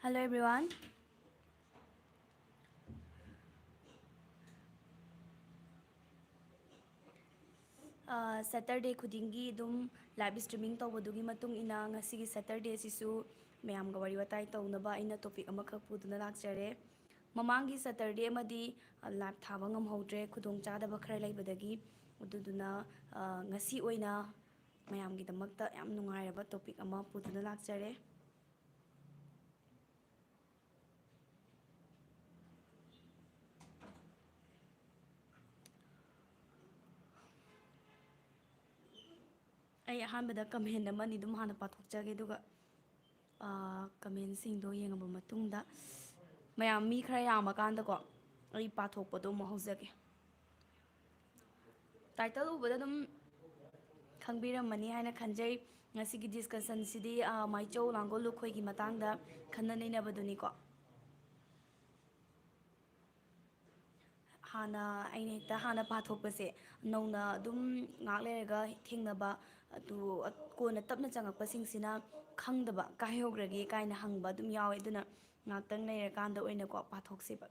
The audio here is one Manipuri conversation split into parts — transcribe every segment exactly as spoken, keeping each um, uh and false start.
Hello everyone. Saturday ꯈꯨꯗꯤꯡꯒꯤ ꯑꯗꯨꯝ live streaming ꯇꯧꯕꯗꯨꯒꯤ ꯃꯇꯨꯡ ꯏꯟꯅ ꯉꯁꯤꯒꯤ Saturdayꯁꯤꯁꯨ ꯃꯌꯥꯝꯒ ꯋꯥꯔꯤ ꯋꯥꯇꯥꯏ ꯇꯧꯅꯕ ꯑꯩꯅ topic ꯑꯃꯈꯛ ꯄꯨꯗꯨꯅ ꯂꯥꯛꯆꯔꯦ꯫ ꯃꯃꯥꯡꯒꯤ Saturday ꯑꯃꯗꯤ live ꯊꯥꯕ ꯉꯝꯍꯧꯗ꯭ꯔꯦ, ꯈꯨꯗꯣꯡꯆꯥꯗꯕ ꯈꯔ ꯂꯩꯕꯗꯒꯤ꯫ ꯑꯗꯨꯗꯨꯅ ꯉꯁꯤ ꯑꯣꯏꯅ ꯃꯌꯥꯝꯒꯤꯗꯃꯛꯇ ꯌꯥꯝ ꯅꯨꯡꯉꯥꯏꯔꯕ topic ꯑꯃ ꯄꯨꯗꯨꯅ ꯂꯥꯛꯆꯔꯦ꯫ ꯑꯩ ꯑꯍꯥꯟꯕꯗ comment ꯑꯃꯅꯤ ꯑꯗꯨꯝ ꯍꯥꯟꯅ ꯄꯥꯊꯣꯛꯆꯒꯦ, ꯑꯗꯨꯒ commentꯁꯤꯡꯗꯣ ꯌꯦꯡꯉꯕ ꯃꯇꯨꯡꯗ ꯃꯌꯥꯝ ꯃꯤ ꯈꯔ ꯌꯥꯝꯃꯀꯥꯟꯗꯀꯣ ꯑꯩ ꯄꯥꯊꯣꯛꯄꯗꯣ ꯑꯃꯨꯛ ꯍꯧꯖꯒꯦ꯫ Title ꯎꯕꯗ ꯑꯗꯨꯝ ꯈꯪꯕꯤꯔꯝꯃꯅꯤ ꯍꯥꯏꯅ ꯈꯟꯖꯩ꯫ ꯉꯁꯤꯒꯤ discussionꯁꯤꯗꯤ ꯃꯥꯏꯆꯧ ꯂꯥꯡꯒꯣꯜ ꯂꯨꯈꯣꯏꯒꯤ ꯃꯇꯥꯡꯗ ꯈꯟꯅ ꯅꯩꯅꯕꯗꯨꯅꯤꯀꯣ꯫ ꯍꯥꯟꯅ ꯑꯩꯅ ꯍꯦꯛꯇ ꯍꯥꯟꯅ ꯄꯥꯊꯣꯛꯄꯁꯦ, ꯅꯧꯅ ꯑꯗꯨꯝ ꯉꯥꯏꯍꯥꯛ ꯂꯩꯔꯒ ꯊꯦꯡꯅꯕ, ꯑꯗꯨ ꯀꯣꯟꯅ ꯇꯞꯅ ꯆꯪꯉꯛꯄꯁꯤꯡꯁꯤꯅ ꯈꯪꯗꯕ, "ꯀꯥꯏ ꯌꯧꯈ꯭ꯔꯒꯦ?" ꯀꯥꯏꯅ ꯍꯪꯕ ꯑꯗꯨꯝ ꯌꯥꯎꯋꯦ꯫ ꯑꯗꯨꯅ ꯉꯥꯏꯍꯥꯛꯇꯪ ꯂꯩꯔꯀꯥꯟꯗ ꯑꯣꯏꯅꯀꯣ ꯄꯥꯊꯣꯛꯁꯦꯕ꯫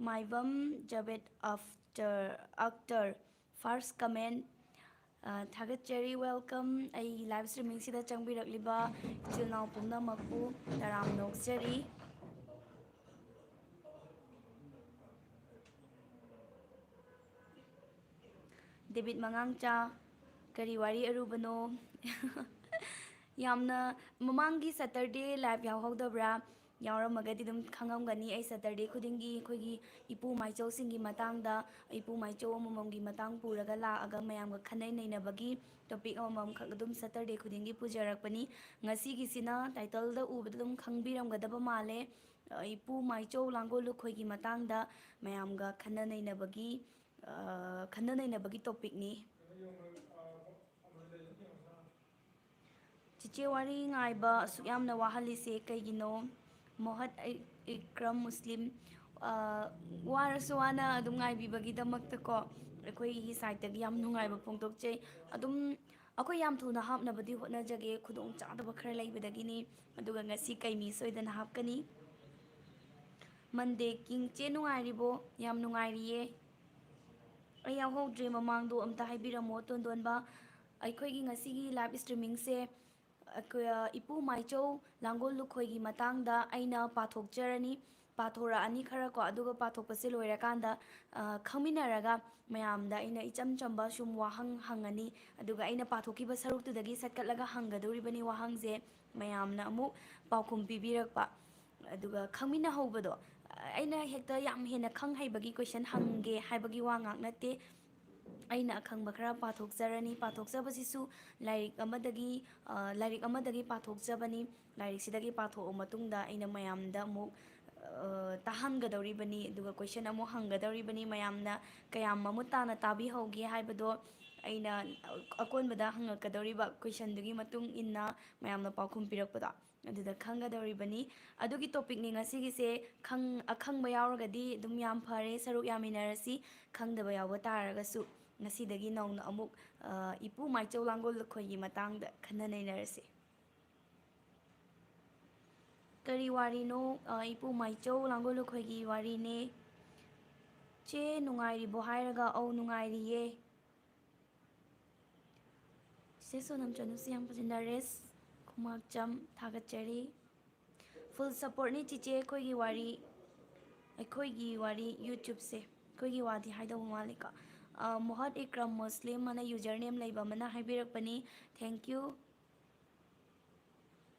ꯃꯥꯏꯕꯝ Javed after Akhtar, first comment꯫ ꯊꯥꯒꯠꯆꯔꯤ, welcome꯫ ꯑꯩꯒꯤ live streamingꯁꯤꯗ ꯆꯪꯕꯤꯔꯛꯂꯤꯕ ꯏꯆꯤꯜ ꯏꯅꯥꯎ ꯄꯨꯝꯅꯃꯛꯄꯨ ꯇꯔꯥꯝꯅ ꯑꯣꯛꯆꯔꯤ꯫ ꯗꯦꯕꯤꯠ ꯃꯉꯥꯡꯆꯥ, ꯀꯔꯤ ꯋꯥꯔꯤ ꯑꯔꯨꯕꯅꯣ? ꯌꯥꯝꯅ, ꯃꯃꯥꯡꯒꯤ Saturday live ꯌꯥꯎꯍꯧꯗꯕ꯭ꯔꯥ? ꯌꯥꯎꯔꯝꯃꯒꯗꯤ ꯑꯗꯨꯝ ꯈꯪꯉꯝꯒꯅꯤ꯫ ꯑꯩ Saturday ꯈꯨꯗꯤꯡꯒꯤ ꯑꯩꯈꯣꯏꯒꯤ ꯏꯄꯨ ꯃꯥꯏꯆꯧꯁꯤꯡꯒꯤ ꯃꯇꯥꯡꯗ, ꯏꯄꯨ ꯃꯥꯏꯆꯧ ꯑꯃꯃꯝꯒꯤ ꯃꯇꯥꯡ ꯄꯨꯔꯒ ꯂꯥꯛꯑꯒ ꯃꯌꯥꯝꯒ ꯈꯟꯅ ꯅꯩꯅꯕꯒꯤ topic ꯑꯃꯃꯝꯈꯛ ꯑꯗꯨꯝ Saturday ꯈꯨꯗꯤꯡꯒꯤ ꯄꯨꯖꯔꯛꯄꯅꯤ꯫ ꯉꯁꯤꯒꯤꯁꯤꯅ titleꯗ ꯎꯕꯗ ꯑꯗꯨꯝ ꯈꯪꯕꯤꯔꯝꯒꯗꯕ ꯃꯥꯜꯂꯦ꯫ ꯏꯄꯨ ꯃꯥꯏꯆꯧ ꯂꯥꯡꯒꯣꯜ ꯂꯨꯈꯣꯏꯒꯤ ꯃꯇꯥꯡꯗ ꯃꯌꯥꯝꯒ ꯈꯟꯅ ꯅꯩꯅꯕꯒꯤ, ꯈꯟꯅ ꯅꯩꯅꯕꯒꯤ topicꯅꯤ꯫ ꯆꯤꯆꯦ, ꯋꯥꯔꯤ ꯉꯥꯏꯕ ꯑꯁꯨꯛ ꯌꯥꯝꯅ ꯋꯥꯍꯜꯂꯤꯁꯦ ꯀꯩꯒꯤꯅꯣ? ꯃꯣꯍꯠ ꯏꯀ꯭ꯔꯝ ꯃꯨꯁꯂꯤꯝ, ꯋꯥꯔꯁꯨ ꯋꯥꯅ ꯑꯗꯨꯝ ꯉꯥꯏꯕꯤꯕꯒꯤꯗꯃꯛꯇꯀꯣ ꯑꯩꯈꯣꯏꯒꯤ sideꯇꯒꯤ ꯌꯥꯝ ꯅꯨꯡꯉꯥꯏꯕ ꯐꯣꯡꯗꯣꯛꯆꯩ꯫ ꯑꯗꯨꯝ ꯑꯩꯈꯣꯏ ꯌꯥꯝ ꯊꯨꯅ ꯍꯥꯞꯅꯕꯗꯤ ꯍꯣꯠꯅꯖꯒꯦ, ꯈꯨꯗꯣꯡ ꯆꯥꯗꯕ ꯈꯔ ꯂꯩꯕꯗꯒꯤꯅꯤ꯫ ꯑꯗꯨꯒ ꯉꯁꯤ ꯀꯩ ꯃꯤ ꯁꯣꯏꯗꯅ ꯍꯥꯞꯀꯅꯤ꯫ ꯃꯟꯗꯦ ꯀꯤꯡ, ꯆꯦ ꯅꯨꯡꯉꯥꯏꯔꯤꯕꯣ? ꯌꯥꯝ ꯅꯨꯡꯉꯥꯏꯔꯤꯌꯦ꯫ ꯑꯩ ꯌꯥꯎꯍꯧꯗ꯭ꯔꯦ, ꯃꯃꯥꯡꯗꯣ ꯑꯝꯇ ꯍꯥꯏꯕꯤꯔꯝꯃꯣ꯫ ꯇꯣꯟꯗꯣꯟꯕ, ꯑꯩꯈꯣꯏꯒꯤ ꯉꯁꯤꯒꯤ ꯂꯥꯏꯚ ꯁ꯭ꯇ꯭ꯔꯤꯃꯤꯡꯁꯦ ꯑꯩꯈꯣꯏ, ꯑ, ꯏꯄꯨ ꯃꯥꯏꯆꯧ ꯂꯥꯡꯒꯣꯜ ꯂꯨꯈꯣꯏꯒꯤ ꯃꯇꯥꯡꯗ ꯑꯩꯅ ꯄꯥꯊꯣꯛꯆꯔꯅꯤ, ꯄꯥꯊꯣꯔꯛꯑꯅꯤ ꯈꯔ ꯀꯣ꯫ ꯑꯗꯨꯒ ꯄꯥꯊꯣꯛꯄꯁꯦ ꯂꯣꯏꯔꯀꯥꯟꯗ, ꯑ, ꯈꯪꯃꯤꯟꯅꯔꯒ ꯃꯌꯥꯝꯗ ꯑꯩꯅ ꯏꯆꯝ ꯆꯝꯕ ꯁꯨꯝ ꯋꯥꯍꯪ ꯍꯪꯉꯅꯤ꯫ ꯑꯗꯨꯒ ꯑꯩꯅ ꯄꯥꯊꯣꯛꯈꯤꯕ ꯁꯔꯨꯛꯇꯨꯗꯒꯤ ꯁꯠꯀꯠꯂꯒ ꯍꯪꯒꯗꯧꯔꯤꯕꯅꯤ ꯋꯥꯍꯪꯁꯦ, ꯃꯌꯥꯝꯅ ꯑꯃꯨꯛ ꯄꯥꯎꯈꯨꯝ ꯄꯤꯕꯤꯔꯛꯄ꯫ ꯑꯗꯨꯒ ꯈꯪꯃꯤꯟꯅꯍꯧꯕꯗꯣ, ꯑꯩꯅ ꯍꯦꯛꯇ ꯌꯥꯝ ꯍꯦꯟꯅ ꯈꯪ ꯍꯩꯕꯒꯤ ꯀꯣꯏꯁꯟ ꯍꯪꯒꯦ ꯍꯥꯏꯕꯒꯤ ꯋꯥ ꯉꯥꯛ ꯅꯠꯇꯦ꯫ ꯑꯩꯅ ꯑꯈꯪꯕ ꯈꯔ ꯄꯥꯊꯣꯛꯆꯔꯅꯤ꯫ ꯄꯥꯊꯣꯛꯆꯕꯁꯤꯁꯨ ꯂꯥꯏꯔꯤꯛ ꯑꯃꯗꯒꯤ, ꯑ, ꯂꯥꯏꯔꯤꯛ ꯑꯃꯗꯒꯤ ꯄꯥꯊꯣꯛꯆꯕꯅꯤ꯫ ꯂꯥꯏꯔꯤꯛꯁꯤꯗꯒꯤ ꯄꯥꯊꯣꯛꯑ ꯃꯇꯨꯡꯗ ꯑꯩꯅ ꯃꯌꯥꯝꯗ ꯑꯃꯨꯛ, ꯑ, ꯇꯥꯍꯟꯒꯗꯧꯔꯤꯕꯅꯤ, ꯑꯗꯨꯒ ꯀꯣꯏꯁꯟ ꯑꯃꯨꯛ ꯍꯪꯒꯗꯧꯔꯤꯕꯅꯤ꯫ ꯃꯌꯥꯝꯅ ꯀꯌꯥꯝ ꯃꯃꯨꯠ ꯇꯥꯅ ꯇꯥꯕꯤꯍꯧꯒꯦ ꯍꯥꯏꯕꯗꯣ ꯑꯩꯅ ꯑꯀꯣꯟꯕꯗ ꯍꯪꯉꯛꯀꯗꯧꯔꯤꯕ ꯀꯣꯏꯁꯟꯗꯨꯒꯤ ꯃꯇꯨꯡ ꯏꯟꯅ ꯃꯌꯥꯝꯅ ꯄꯥꯎꯈꯨꯝ ꯄꯤꯔꯛꯄꯗꯣ ꯑꯗꯨꯗ ꯈꯪꯒꯗꯧꯔꯤꯕꯅꯤ꯫ ꯑꯗꯨꯒꯤ ꯇꯣꯄꯤꯛꯅꯤ ꯉꯁꯤꯒꯤꯁꯦ꯫ ꯈꯪ-, ꯑꯈꯪꯕ ꯌꯥꯎꯔꯒꯗꯤ ꯑꯗꯨꯝ ꯌꯥꯝ ꯐꯔꯦ, ꯁꯔꯨꯛ ꯌꯥꯃꯤꯟꯅꯔꯁꯤ꯫ ꯈꯪꯗꯕ ꯌꯥꯎꯕ ꯇꯥꯔꯒꯁꯨ ꯉꯁꯤꯗꯒꯤ ꯅꯧꯅ ꯑꯃꯨꯛ, ꯑ, ꯏꯄꯨ ꯃꯥꯏꯆꯧ ꯂꯥꯡꯒꯣꯜ ꯂꯨꯈꯣꯏꯒꯤ ꯃꯇꯥꯡꯗ ꯈꯟꯅ ꯅꯩꯅꯔꯁꯤ꯫ ꯀꯔꯤ ꯋꯥꯔꯤꯅꯣ? ꯑ, ꯏꯄꯨ ꯃꯥꯏꯆꯧ ꯂꯥꯡꯒꯣꯜ ꯂꯨꯈꯣꯏꯒꯤ ꯋꯥꯔꯤꯅꯦ꯫ ꯆꯦ ꯅꯨꯡꯉꯥꯏꯔꯤꯕꯣ ꯍꯥꯏꯔꯒ, "ꯑꯧ ꯅꯨꯡꯉꯥꯏꯔꯤꯌꯦ"꯫ ꯆꯦ ꯁꯣꯅꯝ ꯆꯅꯨꯁꯤ ꯌꯥꯝ ꯐꯖꯩ꯫ ꯅꯔꯦꯁ ꯈꯨꯃꯥꯛꯆꯝ, ꯊꯥꯒꯠꯆꯔꯤ꯫ Full supportꯅꯤ ꯆꯤꯆꯦ ꯑꯩꯈꯣꯏꯒꯤ ꯋꯥꯔꯤ, ꯑꯩꯈꯣꯏꯒꯤ ꯋꯥꯔꯤ YouTubeꯁꯦ, ꯑꯩꯈꯣꯏꯒꯤ ꯋꯥꯗꯤ ꯍꯥꯏꯗꯧꯕ ꯃꯥꯜꯂꯤꯀꯣ꯫ ꯑ, ꯃꯣꯍꯠ ꯏꯀ꯭ꯔꯝ ꯃꯨꯁꯂꯤꯝ ꯑꯅ username ꯂꯩꯕ ꯑꯃꯅ ꯍꯥꯏꯕꯤꯔꯛꯄꯅꯤ꯫ Thank you꯫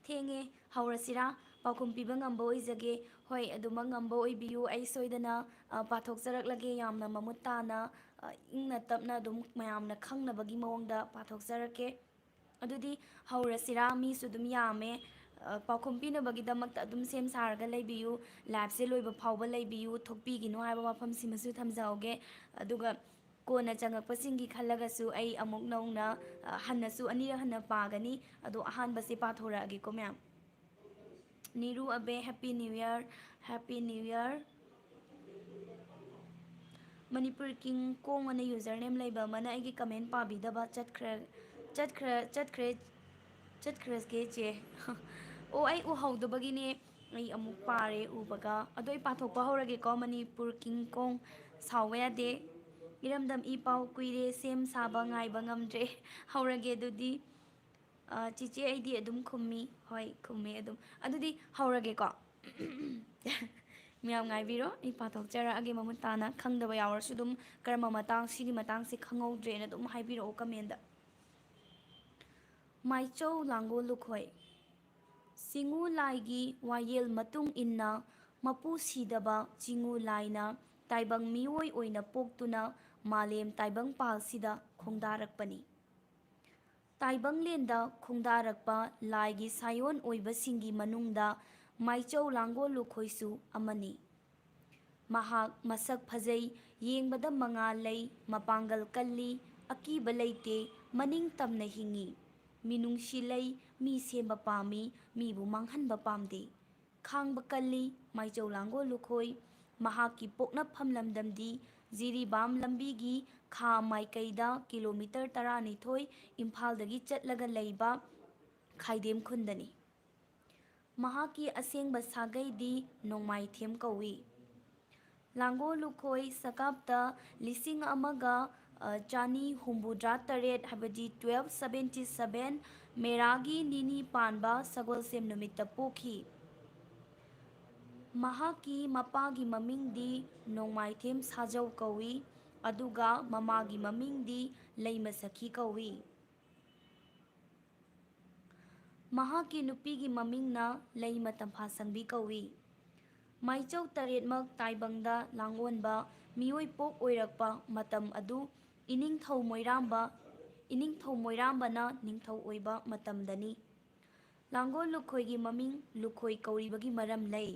ꯊꯦꯡꯉꯦ, ꯍꯧꯔꯁꯤꯔꯥ? ꯄꯥꯎꯈꯨꯝ ꯄꯤꯕ ꯉꯝꯕ ꯑꯣꯏꯖꯒꯦ꯫ ꯍꯣꯏ, ꯑꯗꯨꯃꯛ ꯉꯝꯕ ꯑꯣꯏꯕꯤꯌꯨ꯫ ꯑꯩ ꯁꯣꯏꯗꯅ, ꯑ, ꯄꯥꯊꯣꯛꯆꯔꯛꯂꯒꯦ꯫ ꯌꯥꯝꯅ ꯃꯃꯨꯠ ꯇꯥꯅ, ꯑ, ꯏꯪꯅ ꯇꯞꯅ ꯑꯗꯨꯝ ꯃꯌꯥꯝꯅ ꯈꯪꯅꯕꯒꯤ ꯃꯑꯣꯡꯗ ꯄꯥꯊꯣꯛꯆꯔꯛꯀꯦ꯫ ꯑꯗꯨꯗꯤ ꯍꯧꯔꯁꯤꯔꯥ? ꯃꯤꯁꯨ ꯑꯗꯨꯝ ꯌꯥꯝꯃꯦ꯫ ꯑ, ꯄꯥꯎꯈꯨꯝ ꯄꯤꯅꯕꯒꯤꯗꯃꯛꯇ ꯑꯗꯨꯝ ꯁꯦꯝ ꯁꯥꯔꯒ ꯂꯩꯕꯤꯌꯨ꯫ Liveꯁꯦ ꯂꯣꯏꯕ ꯐꯥꯎꯕ ꯂꯩꯕꯤꯌꯨ꯫ ꯊꯣꯛꯄꯤꯈꯤꯅꯨ ꯍꯥꯏꯕ ꯋꯥꯐꯝꯁꯤꯃꯁꯨ ꯊꯝꯖꯍꯧꯒꯦ꯫ ꯑꯗꯨꯒ ꯀꯣꯟꯅ ꯆꯪꯉꯛꯄꯁꯤꯡꯒꯤ ꯈꯜꯂꯒꯁꯨ ꯑꯩ ꯑꯃꯨꯛ ꯅꯧꯅ, ꯑ, ꯍꯟꯅꯁꯨ ꯑꯅꯤꯔꯛ ꯍꯟꯅ ꯄꯥꯒꯅꯤ꯫ ꯑꯗꯣ ꯑꯍꯥꯟꯕꯁꯦ ꯄꯥꯊꯣꯔꯛꯑꯒꯦꯀꯣ ꯃꯌꯥꯝ꯫ ꯅꯤꯔꯨ ꯑꯕꯦ, Happy New Year, Happy New Year꯫ Manipur king kong ꯑꯅ username ꯂꯩꯕ ꯑꯃꯅ ꯑꯩꯒꯤ comment ꯄꯥꯕꯤꯗꯕ ꯆꯠꯈ꯭ꯔꯦ, ꯆꯠꯈ꯭ꯔ ꯆꯠꯈ꯭ꯔꯦ ꯆꯠꯈ꯭ꯔꯒꯦ ꯆꯦ꯫ ꯑꯣ, ꯑꯩ ꯎꯍꯧꯗꯕꯒꯤꯅꯦ꯫ ꯑꯩ ꯑꯃꯨꯛ ꯄꯥꯔꯦ ꯎꯕꯒ꯫ ꯑꯗꯣ ꯑꯩ ꯄꯥꯊꯣꯛꯄ ꯍꯧꯔꯒꯦꯀꯣ꯫ ꯃꯅꯤꯄꯨꯔ ꯀꯤꯡꯀꯣꯡ ꯁꯥꯎꯕ ꯌꯥꯗꯦ꯫ ꯏꯔꯝꯗꯝ ꯏ ꯄꯥꯎ ꯀꯨꯏꯔꯦ ꯁꯦꯝ ꯁꯥꯕ ꯉꯥꯏꯕ ꯉꯝꯗ꯭ꯔꯦ꯫ ꯍꯧꯔꯒꯦ ꯑꯗꯨꯗꯤ꯫ ꯑ, ꯆꯤꯆꯦ ꯑꯩꯗꯤ ꯑꯗꯨꯝ ꯈꯨꯝꯃꯤ꯫ ꯍꯣꯏ, ꯈꯨꯝꯃꯦ ꯑꯗꯨꯝ꯫ ꯑꯗꯨꯗꯤ ꯍꯧꯔꯒꯦꯀꯣ꯫ ꯃꯌꯥꯝ ꯉꯥꯏꯕꯤꯔꯣ, ꯑꯩ ꯄꯥꯊꯣꯛꯆꯔꯛꯑꯒꯦ ꯃꯃꯨꯠ ꯇꯥꯅ꯫ ꯈꯪꯗꯕ ꯌꯥꯎꯔꯁꯨ ꯑꯗꯨꯝ ꯀꯔꯝꯕ ꯃꯇꯥꯡ, ꯁꯤꯒꯤ ꯃꯇꯥꯡꯁꯦ ꯈꯪꯍꯧꯗ꯭ꯔꯦꯅ ꯑꯗꯨꯝ ꯍꯥꯏꯕꯤꯔꯛꯑꯣ comment꯫ ꯃꯥꯏꯆꯧ ꯂꯥꯡꯒꯣꯜ ꯂꯨꯈꯣꯏ꯫ ꯆꯤꯉꯨ ꯂꯥꯏꯒꯤ ꯋꯥꯌꯦꯜ ꯃꯇꯨꯡ ꯏꯟꯅ ꯃꯄꯨ ꯁꯤꯗꯕ ꯆꯤꯉꯨ ꯂꯥꯏꯅ ꯇꯥꯏꯕꯪ ꯃꯤꯑꯣꯏ ꯑꯣꯏꯅ ꯄꯣꯛꯇꯨꯅ ꯃꯥꯂꯦꯝ ꯇꯥꯏꯕꯪ ꯄꯥꯜꯁꯤꯗ ꯈꯣꯡꯗꯥꯔꯛꯄꯅꯤ꯫ ꯇꯥꯏꯕꯪꯂꯦꯟꯗ ꯈꯣꯡꯗꯥꯔꯛꯄ ꯂꯥꯏꯒꯤ ꯁꯥꯏꯑꯣꯟ ꯑꯣꯏꯕꯁꯤꯡꯒꯤ ꯃꯅꯨꯡꯗ ꯃꯥꯏꯆꯧ ꯂꯥꯡꯒꯣꯜ ꯂꯨꯈꯣꯏꯁꯨ ꯑꯃꯅꯤ꯫ ꯃꯍꯥꯛ ꯃꯁꯛ ꯐꯖꯩ, ꯌꯦꯡꯕꯗ ꯃꯉꯥꯜ ꯂꯩ, ꯃꯄꯥꯡꯒꯜ ꯀꯜꯂꯤ, ꯑꯀꯤꯕ ꯂꯩꯇꯦ, ꯃꯅꯤꯡ ꯇꯝꯅ ꯍꯤꯡꯏ꯫ ꯃꯤꯅꯨꯡꯁꯤ ꯂꯩ, ꯃꯤ ꯁꯦꯝꯕ ꯄꯥꯝꯃꯤ, ꯃꯤꯕꯨ ꯃꯥꯡꯍꯟꯕ ꯄꯥꯝꯗꯦ꯫ ꯈꯥꯡꯕ ꯀꯜꯂꯤ ꯃꯥꯏꯆꯧ ꯂꯥꯡꯒꯣꯜ ꯂꯨꯈꯣꯏ꯫ ꯃꯍꯥꯛꯀꯤ ꯄꯣꯛꯅꯐꯝ ꯂꯝꯗꯝꯗꯤ ꯖꯤꯔꯤꯕꯥꯝ ꯂꯝꯕꯤꯒꯤ ꯈꯥ ꯃꯥꯏꯀꯩꯗ ꯀꯤꯂꯣꯃꯤꯇꯔ ꯇꯔꯥꯅꯤꯊꯣꯏ ꯏꯝꯐꯥꯜꯗꯒꯤ ꯆꯠꯂꯒ ꯂꯩꯕ ꯈꯥꯏꯗꯦꯝ ꯈꯨꯟꯗꯅꯤ꯫ ꯃꯍꯥꯛꯀꯤ ꯑꯁꯦꯡꯕ ꯁꯥꯒꯩꯗꯤ ꯅꯣꯡꯃꯥꯏꯊꯦꯝ ꯀꯧꯏ꯫ ꯂꯥꯡꯒꯣꯜ ꯂꯨꯈꯣꯏ ꯁꯀꯥꯞꯇ ꯂꯤꯁꯤꯡ ꯑꯃꯒ, ꯑ, ꯆꯅꯤ ꯍꯨꯝꯐꯨꯇꯔꯥ ꯇꯔꯦꯠ, ꯍꯥꯏꯕꯗꯤ twelve seventy seven, ꯃꯦꯔꯥꯒꯤ ꯅꯤꯅꯤ ꯄꯥꯟꯕ ꯁꯒꯣꯜꯁꯦꯝ ꯅꯨꯃꯤꯠꯇ ꯄꯣꯛꯈꯤ꯫ ꯃꯍꯥꯛꯀꯤ ꯃꯄꯥꯒꯤ ꯃꯃꯤꯡꯗꯤ ꯅꯣꯡꯃꯥꯏꯊꯦꯝ ꯁꯥꯖꯧ ꯀꯧꯏ, ꯑꯗꯨꯒ ꯃꯃꯥꯒꯤ ꯃꯃꯤꯡꯗꯤ ꯂꯩꯃ ꯁꯈꯤ ꯀꯧꯏ꯫ ꯃꯍꯥꯛꯀꯤ ꯅꯨꯄꯤꯒꯤ ꯃꯃꯤꯡꯅ ꯂꯩꯃ ꯇꯝꯐꯥꯁꯪꯕꯤ ꯀꯧꯏ꯫ ꯃꯥꯏꯆꯧ ꯇꯔꯦꯠꯃꯛ ꯇꯥꯏꯕꯪꯗ ꯂꯥꯡꯑꯣꯟꯕ ꯃꯤꯑꯣꯏ ꯄꯣꯛ ꯑꯣꯏꯔꯛꯄ ꯃꯇꯝ ꯑꯗꯨ ꯏꯅꯤꯡꯊꯧ ꯃꯣꯏꯔꯥꯝꯕ, ꯏꯅꯤꯡꯊꯧ ꯃꯣꯏꯔꯥꯝꯕꯅ ꯅꯤꯡꯊꯧ ꯑꯣꯏꯕ ꯃꯇꯝꯗꯅꯤ꯫ ꯂꯥꯡꯒꯣꯜ ꯂꯨꯈꯣꯏꯒꯤ ꯃꯃꯤꯡ ꯂꯨꯈꯣꯏ ꯀꯧꯔꯤꯕꯒꯤ ꯃꯔꯝ ꯂꯩ꯫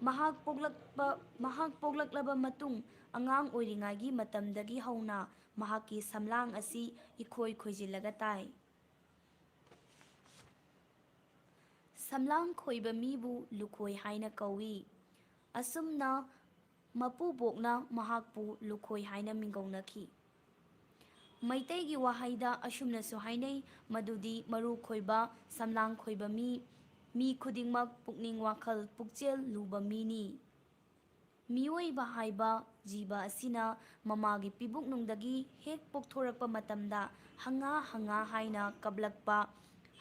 ꯃꯍꯥꯛ ꯄꯣꯛꯂꯛꯄ, ꯃꯍꯥꯛ ꯄꯣꯛꯂꯛꯂꯕ ꯃꯇꯨꯡ ꯑꯉꯥꯡ ꯑꯣꯏꯔꯤꯉꯩꯒꯤ ꯃꯇꯝꯗꯒꯤ ꯍꯧꯅ ꯃꯍꯥꯛꯀꯤ ꯁꯝꯂꯥꯡ ꯑꯁꯤ ꯏꯈꯣꯏ ꯈꯣꯏꯖꯤꯜꯂꯒ ꯇꯥꯏ꯫ ꯁꯝꯂꯥꯡ ꯈꯣꯏꯕ ꯃꯤꯕꯨ ꯂꯨꯈꯣꯏ ꯍꯥꯏꯅ ꯀꯧꯏ꯫ ꯑꯁꯨꯝꯅ ꯃꯄꯨꯕꯣꯛꯅ ꯃꯍꯥꯛꯄꯨ ꯂꯨꯈꯣꯏ ꯍꯥꯏꯅ ꯃꯤꯡꯒꯧꯅꯈꯤ꯫ ꯃꯩꯇꯩꯒꯤ ꯋꯥꯍꯩꯗ ꯑꯁꯨꯝꯅꯁꯨ ꯍꯥꯏꯅꯩ, ꯃꯗꯨꯗꯤ ꯃꯔꯨ ꯈꯣꯏꯕ, ꯁꯝꯂꯥꯡ ꯈꯣꯏꯕ ꯃꯤ, ꯃꯤ ꯈꯨꯗꯤꯡꯃꯛ ꯄꯨꯛꯅꯤꯡ ꯋꯥꯈꯜ ꯄꯨꯛꯆꯦꯜ ꯂꯨꯕ ꯃꯤꯅꯤ꯫ ꯃꯤꯑꯣꯏꯕ ꯍꯥꯏꯕ ꯖꯤꯕ ꯑꯁꯤꯅ ꯃꯃꯥꯒꯤ ꯄꯤꯕꯨꯛꯅꯨꯡꯗꯒꯤ ꯍꯦꯛ ꯄꯣꯛꯊꯣꯔꯛꯄ ꯃꯇꯝꯗ ꯍꯪꯉꯥ ꯍꯪꯉꯥ ꯍꯥꯏꯅ ꯀꯞꯂꯛꯄ,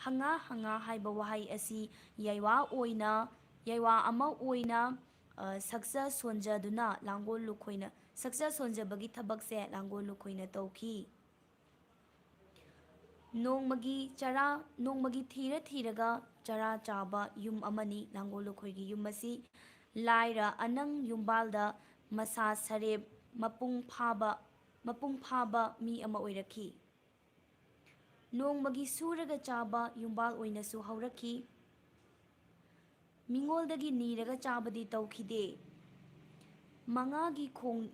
ꯍꯪꯉꯥ ꯍꯪꯉꯥ ꯍꯥꯏꯕ ꯋꯥꯍꯩ ꯑꯁꯤ ꯌꯥꯏꯋꯥ ꯑꯣꯏꯅ, ꯌꯥꯏꯋꯥ ꯑꯃ ꯑꯣꯏꯅ, ꯑ, ꯁꯛꯆ ꯁꯣꯟꯖꯗꯨꯅ ꯂꯥꯡꯒꯣꯜ ꯂꯨꯈꯣꯏꯅ, ꯁꯛꯆ ꯁꯣꯟꯖꯕꯒꯤ ꯊꯕꯛꯁꯦ ꯂꯥꯡꯒꯣꯜ ꯂꯨꯈꯣꯏꯅ ꯇꯧꯈꯤ꯫ ꯅꯣꯡꯃꯒꯤ ꯆꯔꯥ, ꯅꯣꯡꯃꯒꯤ ꯊꯤꯔ ꯊꯤꯔꯒ ꯆꯔꯥ ꯆꯥꯕ ꯌꯨꯝ ꯑꯃꯅꯤ ꯂꯥꯡꯒꯣꯜ ꯂꯨꯈꯣꯏꯒꯤ ꯌꯨꯝ ꯑꯁꯤ꯫ ꯂꯥꯏꯔ ꯑꯅꯪ ꯌꯨꯝꯕꯥꯜꯗ ꯃꯁꯥ ꯁꯔꯦꯞ ꯃꯄꯨꯡ ꯐꯥꯕ, ꯃꯄꯨꯡ ꯐꯥꯕ ꯃꯤ ꯑꯃ ꯑꯣꯏꯔꯛꯈꯤ꯫ ꯅꯣꯡꯃꯒꯤ ꯁꯨꯔꯒ ꯆꯥꯕ ꯌꯨꯝꯕꯥꯜ ꯑꯣꯏꯅꯁꯨ ꯍꯧꯔꯛꯈꯤ꯫ ꯃꯤꯉꯣꯜꯗꯒꯤ ꯅꯤꯔꯒ ꯆꯥꯕꯗꯤ ꯇꯧꯈꯤꯗꯦ꯫ ꯃꯉꯥꯒꯤ ꯈꯣꯡ-,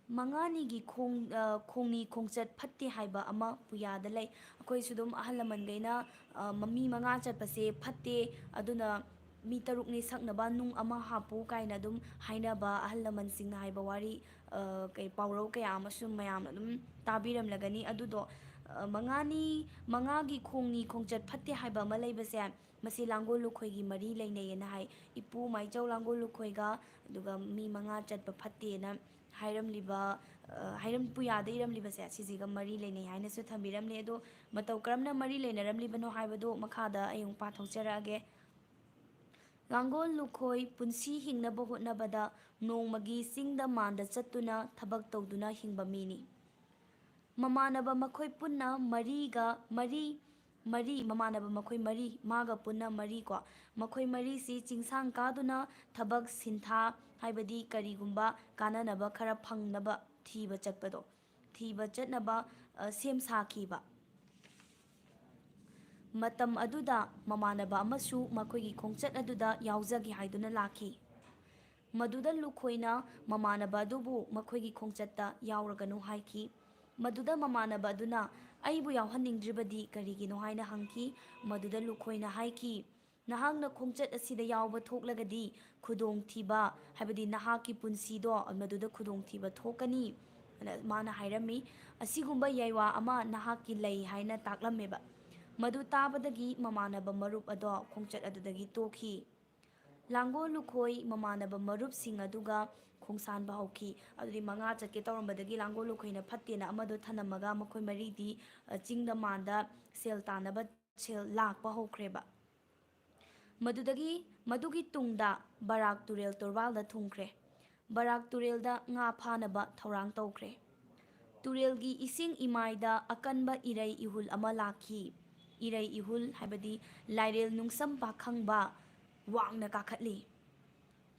ꯃꯉꯥꯅꯤꯒꯤ ꯈꯣꯡ-, ꯑ, ꯈꯣꯡꯅꯤ ꯈꯣꯡꯆꯠ ꯐꯠꯇꯦ ꯍꯥꯏꯕ ꯑꯃ ꯄꯨꯌꯥꯗ ꯂꯩ꯫ ꯑꯩꯈꯣꯏꯁꯨ ꯑꯗꯨꯝ ꯑꯍꯜ ꯂꯃꯟꯈꯩꯅ, ꯑ, ꯃ-, ꯃꯤ ꯃꯉꯥ ꯆꯠꯄꯁꯦ ꯐꯠꯇꯦ, ꯑꯗꯨꯅ ꯃꯤ ꯇꯔꯨꯛꯅꯤ ꯁꯛꯅꯕ ꯅꯨꯡ ꯑꯃ ꯍꯥꯞꯄꯨ ꯀꯥꯏꯅ ꯑꯗꯨꯝ ꯍꯥꯏꯅꯕ ꯑꯍꯜ ꯂꯃꯟꯁꯤꯡꯅ ꯍꯥꯏꯕ ꯋꯥꯔꯤ, ꯑ, ꯀꯩ ꯄꯥꯎꯔꯧ ꯀꯌꯥ ꯑꯃꯁꯨ ꯃꯌꯥꯝꯅ ꯑꯗꯨꯝ ꯇꯥꯕꯤꯔꯝꯂꯒꯅꯤ꯫ ꯑꯗꯨꯗꯣ, ꯑ, ꯃꯉꯥꯅꯤ, ꯃꯉꯥꯒꯤ ꯈꯣꯡꯅꯤ ꯈꯣꯡꯆꯠ ꯐꯠꯇꯦ ꯍꯥꯏꯕ ꯑꯃ ꯂꯩꯕꯁꯦ, ꯃꯁꯤ ꯂꯥꯡꯒꯣꯜ ꯂꯨꯈꯣꯏꯒꯤ ꯃꯔꯤ ꯂꯩꯅꯩꯌꯦꯅ ꯍꯥꯏ꯫ ꯏꯄꯨ ꯃꯥꯏꯆꯧ ꯂꯥꯡꯒꯣꯜ ꯂꯨꯈꯣꯏꯒ, ꯑꯗꯨꯒ ꯃꯤ ꯃꯉꯥ ꯆꯠꯄ ꯐꯠꯇꯦꯅ ꯍꯥꯏꯔꯝꯂꯤꯕ, ꯑ, ꯍꯥꯏꯔꯝ-, ꯄꯨꯌꯥꯗ ꯏꯔꯝꯂꯤꯕꯁꯦ ꯁꯤꯁꯤꯒ ꯃꯔꯤ ꯂꯩꯅꯩ ꯍꯥꯏꯅꯁꯨ ꯊꯝꯕꯤꯔꯝꯂꯦ꯫ ꯑꯗꯣ ꯃꯇꯧ ꯀꯔꯝꯅ ꯃꯔꯤ ꯂꯩꯅꯔꯝꯂꯤꯕꯅꯣ ꯍꯥꯏꯕꯗꯣ ꯃꯈꯥꯗ ꯑꯩ ꯑꯃꯨꯛ ꯄꯥꯊꯣꯛꯆꯔꯛꯑꯒꯦ꯫ ꯂꯥꯡꯒꯣꯜ ꯂꯨꯈꯣꯏ ꯄꯨꯟꯁꯤ ꯍꯤꯡꯅꯕ ꯍꯣꯠꯅꯕꯗ ꯅꯣꯡꯃꯒꯤ ꯆꯤꯡꯗ ꯃꯥꯟꯗ ꯆꯠꯇꯨꯅ ꯊꯕꯛ ꯇꯧꯗꯨꯅ ꯍꯤꯡꯕ ꯃꯤꯅꯤ꯫ ꯃꯃꯥꯟꯅꯕ ꯃꯈꯣꯏ ꯄꯨꯟꯅ ꯃꯔꯤꯒ ꯃꯔꯤ, ꯃꯔꯤ, ꯃꯃꯥꯟꯅꯕ ꯃꯈꯣꯏ ꯃꯔꯤ, ꯃꯥꯒ ꯄꯨꯟꯅ ꯃꯔꯤ ꯀꯣ, ꯃꯈꯣꯏ ꯃꯔꯤꯁꯤ ꯆꯤꯡꯁꯥꯡ ꯀꯥꯗꯨꯅ ꯊꯕꯛ ꯁꯤꯟꯊꯥ, ꯍꯥꯏꯕꯗꯤ ꯀꯔꯤꯒꯨꯝꯕ ꯀꯥꯟꯅꯅꯕ ꯈꯔ ꯐꯪꯅꯕ ꯊꯤꯕ ꯆꯠꯄꯗꯣ, ꯊꯤꯕ ꯆꯠꯅꯕ, ꯑ, ꯁꯦꯝ ꯁꯥꯈꯤꯕ꯫ ꯃꯇꯝ ꯑꯗꯨꯗ ꯃꯃꯥꯟꯅꯕ ꯑꯃꯁꯨ ꯃꯈꯣꯏꯒꯤ ꯈꯣꯡꯆꯠ ꯑꯗꯨꯗ ꯌꯥꯎꯖꯒꯦ ꯍꯥꯏꯗꯨꯅ ꯂꯥꯛꯈꯤ꯫ ꯃꯗꯨꯗ ꯂꯨꯈꯣꯏꯅ ꯃꯃꯥꯟꯅꯕ ꯑꯗꯨꯕꯨ ꯃꯈꯣꯏꯒꯤ ꯈꯣꯡꯆꯠꯇ ꯌꯥꯎꯔꯒꯅꯨ ꯍꯥꯏꯈꯤ꯫ ꯃꯗꯨꯗ ꯃꯃꯥꯟꯅꯕ ꯑꯗꯨꯅ ꯑꯩꯕꯨ ꯌꯥꯎꯍꯟꯅꯤꯡꯗ꯭ꯔꯤꯕꯗꯤ ꯀꯔꯤꯒꯤꯅꯣ ꯍꯥꯏꯅ ꯍꯪꯈꯤ꯫ ꯃꯗꯨꯗ ꯂꯨꯈꯣꯏꯅ ꯍꯥꯏꯈꯤ, "ꯅꯍꯥꯛꯅ ꯈꯣꯡꯆꯠ ꯑꯁꯤꯗ ꯌꯥꯎꯕ ꯊꯣꯛꯂꯒꯗꯤ ꯈꯨꯗꯣꯡꯊꯤꯕ, ꯍꯥꯏꯕꯗꯤ ꯅꯍꯥꯛꯀꯤ ꯄꯨꯟꯁꯤꯗꯣ ꯃꯗꯨꯗ ꯈꯨꯗꯣꯡꯊꯤꯕ ꯊꯣꯛꯀꯅꯤ꯫ ꯑꯗ ꯃꯥꯅ ꯍꯥꯏꯔꯝꯃꯤ, "ꯑꯁꯤꯒꯨꯝꯕ ꯌꯥꯏꯋꯥ ꯑꯃ ꯅꯍꯥꯛꯀꯤ ꯂꯩ" ꯍꯥꯏꯅ ꯇꯥꯛꯂꯝꯃꯦꯕ꯫ ꯃꯗꯨ ꯇꯥꯕꯗꯒꯤ ꯃꯃꯥꯟꯅꯕ ꯃꯔꯨꯞ ꯑꯗꯣ ꯈꯣꯡꯆꯠ ꯑꯗꯨꯗꯒꯤ ꯇꯣꯛꯈꯤ꯫ ꯂꯥꯡꯒꯣꯜ ꯂꯨꯈꯣꯏ ꯃꯃꯥꯟꯅꯕ ꯃꯔꯨꯞꯁꯤꯡ ꯑꯗꯨꯒ ꯈꯣꯡꯁꯥꯟꯕ ꯍꯧꯈꯤ꯫ ꯑꯗꯨꯗꯤ ꯃꯉꯥ ꯆꯠꯀꯦ ꯇꯧꯔꯝꯕꯗꯒꯤ ꯂꯥꯡꯒꯣꯜ ꯂꯨꯈꯣꯏꯅ ꯐꯠꯇꯦꯅ ꯑꯃꯗꯣ ꯊꯅꯝꯃꯒ ꯃꯈꯣꯏ ꯃꯔꯤꯗꯤ, ꯑ, ꯆꯤꯡꯗ ꯃꯥꯟꯗ ꯁꯦꯜ ꯇꯥꯟꯅꯕ ꯁꯦꯜ ꯂꯥꯛꯄ ꯍꯧꯈ꯭ꯔꯦꯕ꯫ ꯃꯗꯨꯗꯒꯤ, ꯃꯗꯨꯒꯤ ꯇꯨꯡꯗ ꯕꯔꯥꯛ ꯇꯨꯔꯦꯜ ꯇꯣꯔꯕꯥꯜꯗ ꯊꯨꯡꯈ꯭ꯔꯦ꯫ ꯕꯔꯥꯛ ꯇꯨꯔꯦꯜꯗ ꯉꯥ ꯐꯥꯅꯕ ꯊꯧꯔꯥꯡ ꯇꯧꯈ꯭ꯔꯦ꯫ ꯇꯨꯔꯦꯜꯒꯤ ꯏꯁꯤꯡ ꯏꯃꯥꯏꯗ ꯑꯀꯟꯕ ꯏꯔꯩ ꯏꯍꯨꯜ ꯑꯃ ꯂꯥꯛꯈꯤ꯫ ꯏꯔꯩ ꯏꯍꯨꯜ ꯍꯥꯏꯕꯗꯤ ꯂꯥꯏꯔꯦꯜ ꯅꯨꯡꯁꯝ ꯄꯥꯈꯪꯕ ꯋꯥꯡꯅ ꯀꯥꯈꯠꯂꯤ꯫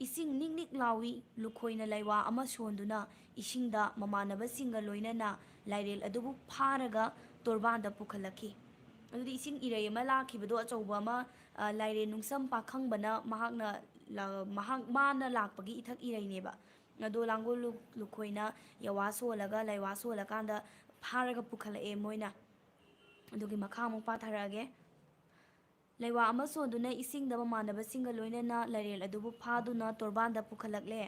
ꯏꯁꯤꯡ ꯅꯤꯛ ꯅꯤꯛ ꯂꯥꯎꯏ꯫ ꯂꯨꯈꯣꯏꯅ ꯂꯩꯋꯥ ꯑꯃ ꯁꯣꯟꯗꯨꯅ ꯏꯁꯤꯡꯗ ꯃꯃꯥꯟꯅꯕꯁꯤꯡꯒ ꯂꯣꯏꯅꯅ ꯂꯥꯏꯔꯦꯜ ꯑꯗꯨꯕꯨ ꯐꯥꯔꯒ ꯇꯣꯔꯕꯥꯟꯗ ꯄꯨꯈꯠꯂꯛꯈꯤ꯫ ꯑꯗꯨꯗꯤ ꯏꯁꯤꯡ ꯏꯔꯩ ꯑꯃ ꯂꯥꯛꯈꯤꯕꯗꯣ ꯑꯆꯧꯕ ꯑꯃ, ꯑ, ꯂꯥꯏꯔꯦꯜ ꯅꯨꯡꯁꯝ ꯄꯥꯈꯪꯕꯅ ꯃꯍꯥꯛꯅ ꯂ-, ꯃꯍꯥꯛ, ꯃꯥꯅ ꯂꯥꯛꯄꯒꯤ ꯏꯊꯛ ꯏꯔꯩꯅꯦꯕ꯫ ꯑꯗꯣ ꯂꯥꯡꯒꯣꯜ ꯂꯨ-, ꯂꯨꯈꯣꯏꯅ ꯌꯥꯋꯥ ꯁꯣꯜꯂꯒ, ꯂꯩꯋꯥ ꯁꯣꯜꯂꯀꯥꯟꯗ ꯐꯥꯔꯒ ꯄꯨꯈꯠꯂꯛꯑꯦ ꯃꯣꯏꯅ꯫ ꯑꯗꯨꯒꯤ ꯃꯈꯥ ꯑꯃꯨꯛ ꯄꯥꯊꯔꯛꯑꯒꯦ꯫ ꯂꯩꯋꯥ ꯑꯃ ꯁꯣꯟꯗꯨꯅ ꯏꯁꯤꯡꯗ ꯃꯃꯥꯟꯅꯕꯁꯤꯡꯒ ꯂꯣꯏꯅꯅ ꯂꯥꯏꯔꯦꯜ ꯑꯗꯨꯕꯨ ꯐꯥꯗꯨꯅ ꯇꯣꯔꯕꯥꯟꯗ ꯄꯨꯈꯠꯂꯛꯂꯦ꯫